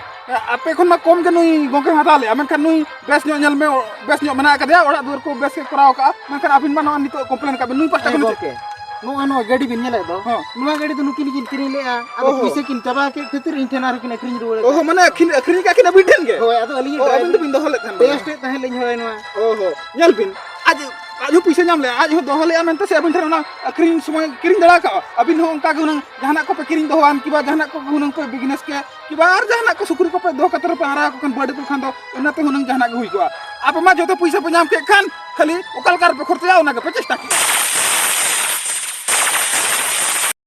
ᱟᱯᱮ ᱠᱷᱚᱱ ᱢᱟ ᱠᱚᱢ ᱜᱮ ᱱᱩᱭ ᱜᱚᱝᱠᱮᱢ ᱦᱟᱛᱟᱣ ᱞᱮᱜᱼᱟ, ᱢᱮᱱᱠᱷᱟᱱ ᱱᱩᱭ ᱵᱮᱥ ᱧᱚᱜ, ᱧᱮᱞ ᱢᱮ, ᱵᱮᱥ ᱧᱚᱜ ᱢᱮᱱᱟᱜ ᱟᱠᱟᱫᱮᱭᱟ, ᱚᱲᱟᱜ ᱫᱩᱣᱟᱹᱨ ᱠᱚ ᱵᱮᱥ ᱜᱮ ᱠᱚᱨᱟᱣ ᱟᱠᱟᱜᱼᱟ, ᱢᱮᱱᱠᱷᱟᱱ ᱟᱹᱵᱤᱱ ᱢᱟ ᱱᱚᱣᱟ ᱱᱤᱛᱚᱜ complain ᱟᱠᱟᱫ ᱵᱤᱱ, ᱱᱩᱭ ᱯᱟᱦᱴᱟ ᱦᱮᱸ ᱠᱷᱚᱱ ᱫᱚ ᱪᱮᱫ? ᱜᱚᱝᱠᱮ, ᱱᱚᱜᱼᱚᱭ ᱱᱚᱣᱟ ᱜᱟᱹᱰᱤ ᱵᱤᱱ ᱧᱮᱞᱮᱫ ᱫᱚ, ᱦᱚᱸ᱾ ᱱᱚᱣᱟ ᱜᱟᱹᱰᱤ ᱫᱚ ᱱᱩᱠᱤᱱ ᱜᱮᱠᱤᱱ ᱠᱤᱨᱤᱧ ᱞᱮᱜᱼᱟ, ᱟᱫᱚ ᱚᱦᱚ᱾ ᱯᱩᱭᱥᱟᱹ ᱠᱤᱱ ᱪᱟᱵᱟ ᱠᱮᱫ ᱠᱷᱟᱹᱛᱤᱨ ᱤᱧ ᱴᱷᱮᱱ ᱟᱨᱦᱚᱸ ᱠᱤᱱ ᱟᱹᱠᱷᱨᱤᱧ ᱨᱩᱣᱟᱹᱲ ᱚᱦᱚ, ᱟᱠᱟᱫ᱾ ᱢᱟᱱᱮ ᱟᱹᱠᱷᱨᱤᱧ, ᱟᱹᱠᱷᱨᱤᱧ ᱠᱟᱜ ᱠᱤᱱ ᱟᱹᱵᱤᱱ ᱴᱷᱮᱱ ᱜᱮ? ᱦᱳᱭ, ᱟᱫᱚ ᱟᱹᱞᱤᱧ ᱚ, ᱟᱹᱵᱤᱱ ᱫᱚᱵᱤᱱ ᱫᱚᱦᱚ ᱞᱮᱫ ᱛᱟᱦᱮᱱ ᱫᱚ? ᱴᱮᱥᱴ ᱮᱫ ᱛᱟᱦᱮᱸᱫ ᱞᱤᱧ, ᱦᱳᱭ, ᱱᱚᱣᱟ᱾ ᱚᱦᱚ, ᱧᱮᱞ ᱵᱤᱱ, ᱟᱡ, ᱟᱡ ᱦᱚᱸ ᱯᱩᱭᱥᱟᱹ ᱧᱟᱢ ᱞᱮᱜᱼᱟ, ᱟᱡ ᱦᱚᱸ ᱫᱚᱦᱚ ᱞᱮᱜᱼᱟ ᱢᱮᱱᱛᱮ ᱥᱮ ᱟᱹᱵᱤᱱ ᱴᱷᱮᱱ ᱚᱱᱟ ᱟᱹᱠᱷᱨᱤᱧ ᱥᱚᱢᱚᱭ ᱠᱤᱨᱤᱧ ᱫᱟᱲᱮ ᱟᱠᱟᱫᱼᱟ? ᱟᱹᱵᱤᱱ ᱦᱚᱸ ᱚᱱᱠᱟ ᱜᱮ ᱦᱩᱱᱟᱹᱝ ᱡᱟᱦᱟᱱᱟᱜ ᱠᱚᱯᱮ ᱠᱤᱨᱤᱧ ᱫᱚᱦᱚᱣᱟᱱ ᱠᱤ ᱵᱟ ᱡᱟᱦᱟᱱᱟᱜ ᱠᱚ ᱦᱩᱱᱟᱹᱝ ᱯᱮ business ᱠᱮᱭᱟ ᱠᱤ ᱵᱟ ᱟᱨ ᱡᱟᱦᱟᱱᱟᱜ ᱠᱚ ᱥᱩᱠᱨᱤ ᱠᱚᱯᱮ ᱫᱚᱦᱚ ᱠᱟᱛᱮ ᱨᱮᱯᱮ ᱦᱟᱨᱟ ᱟᱠᱚ ᱠᱷᱟᱱ, ᱵᱟᱹᱰ ᱟᱠᱚ ᱠᱷᱟᱱ ᱫᱚ ᱚᱱᱟᱛᱮ ᱦᱩᱱᱟᱹᱝ ᱡᱟᱦᱟᱱᱟᱜ ᱜᱮ ᱦᱩᱭ ᱠᱚᱜᱼᱟ᱾ ᱟᱯᱮ ᱢᱟ ᱡᱚᱛᱚ ᱯᱩᱭᱥᱟᱹ ᱯᱮ ᱧᱟᱢ ᱠᱮᱫ ᱠᱷᱟᱱ ᱠᱷᱟᱹᱞᱤ ᱚᱠᱟ ᱞᱮᱠᱟ ᱨᱮᱯᱮ ᱠᱷᱚᱨᱪᱟᱭᱟ ᱚᱱᱟ ᱜᱮᱯᱮ ᱪᱮᱥᱴᱟ ᱠᱮᱜᱼᱟ᱾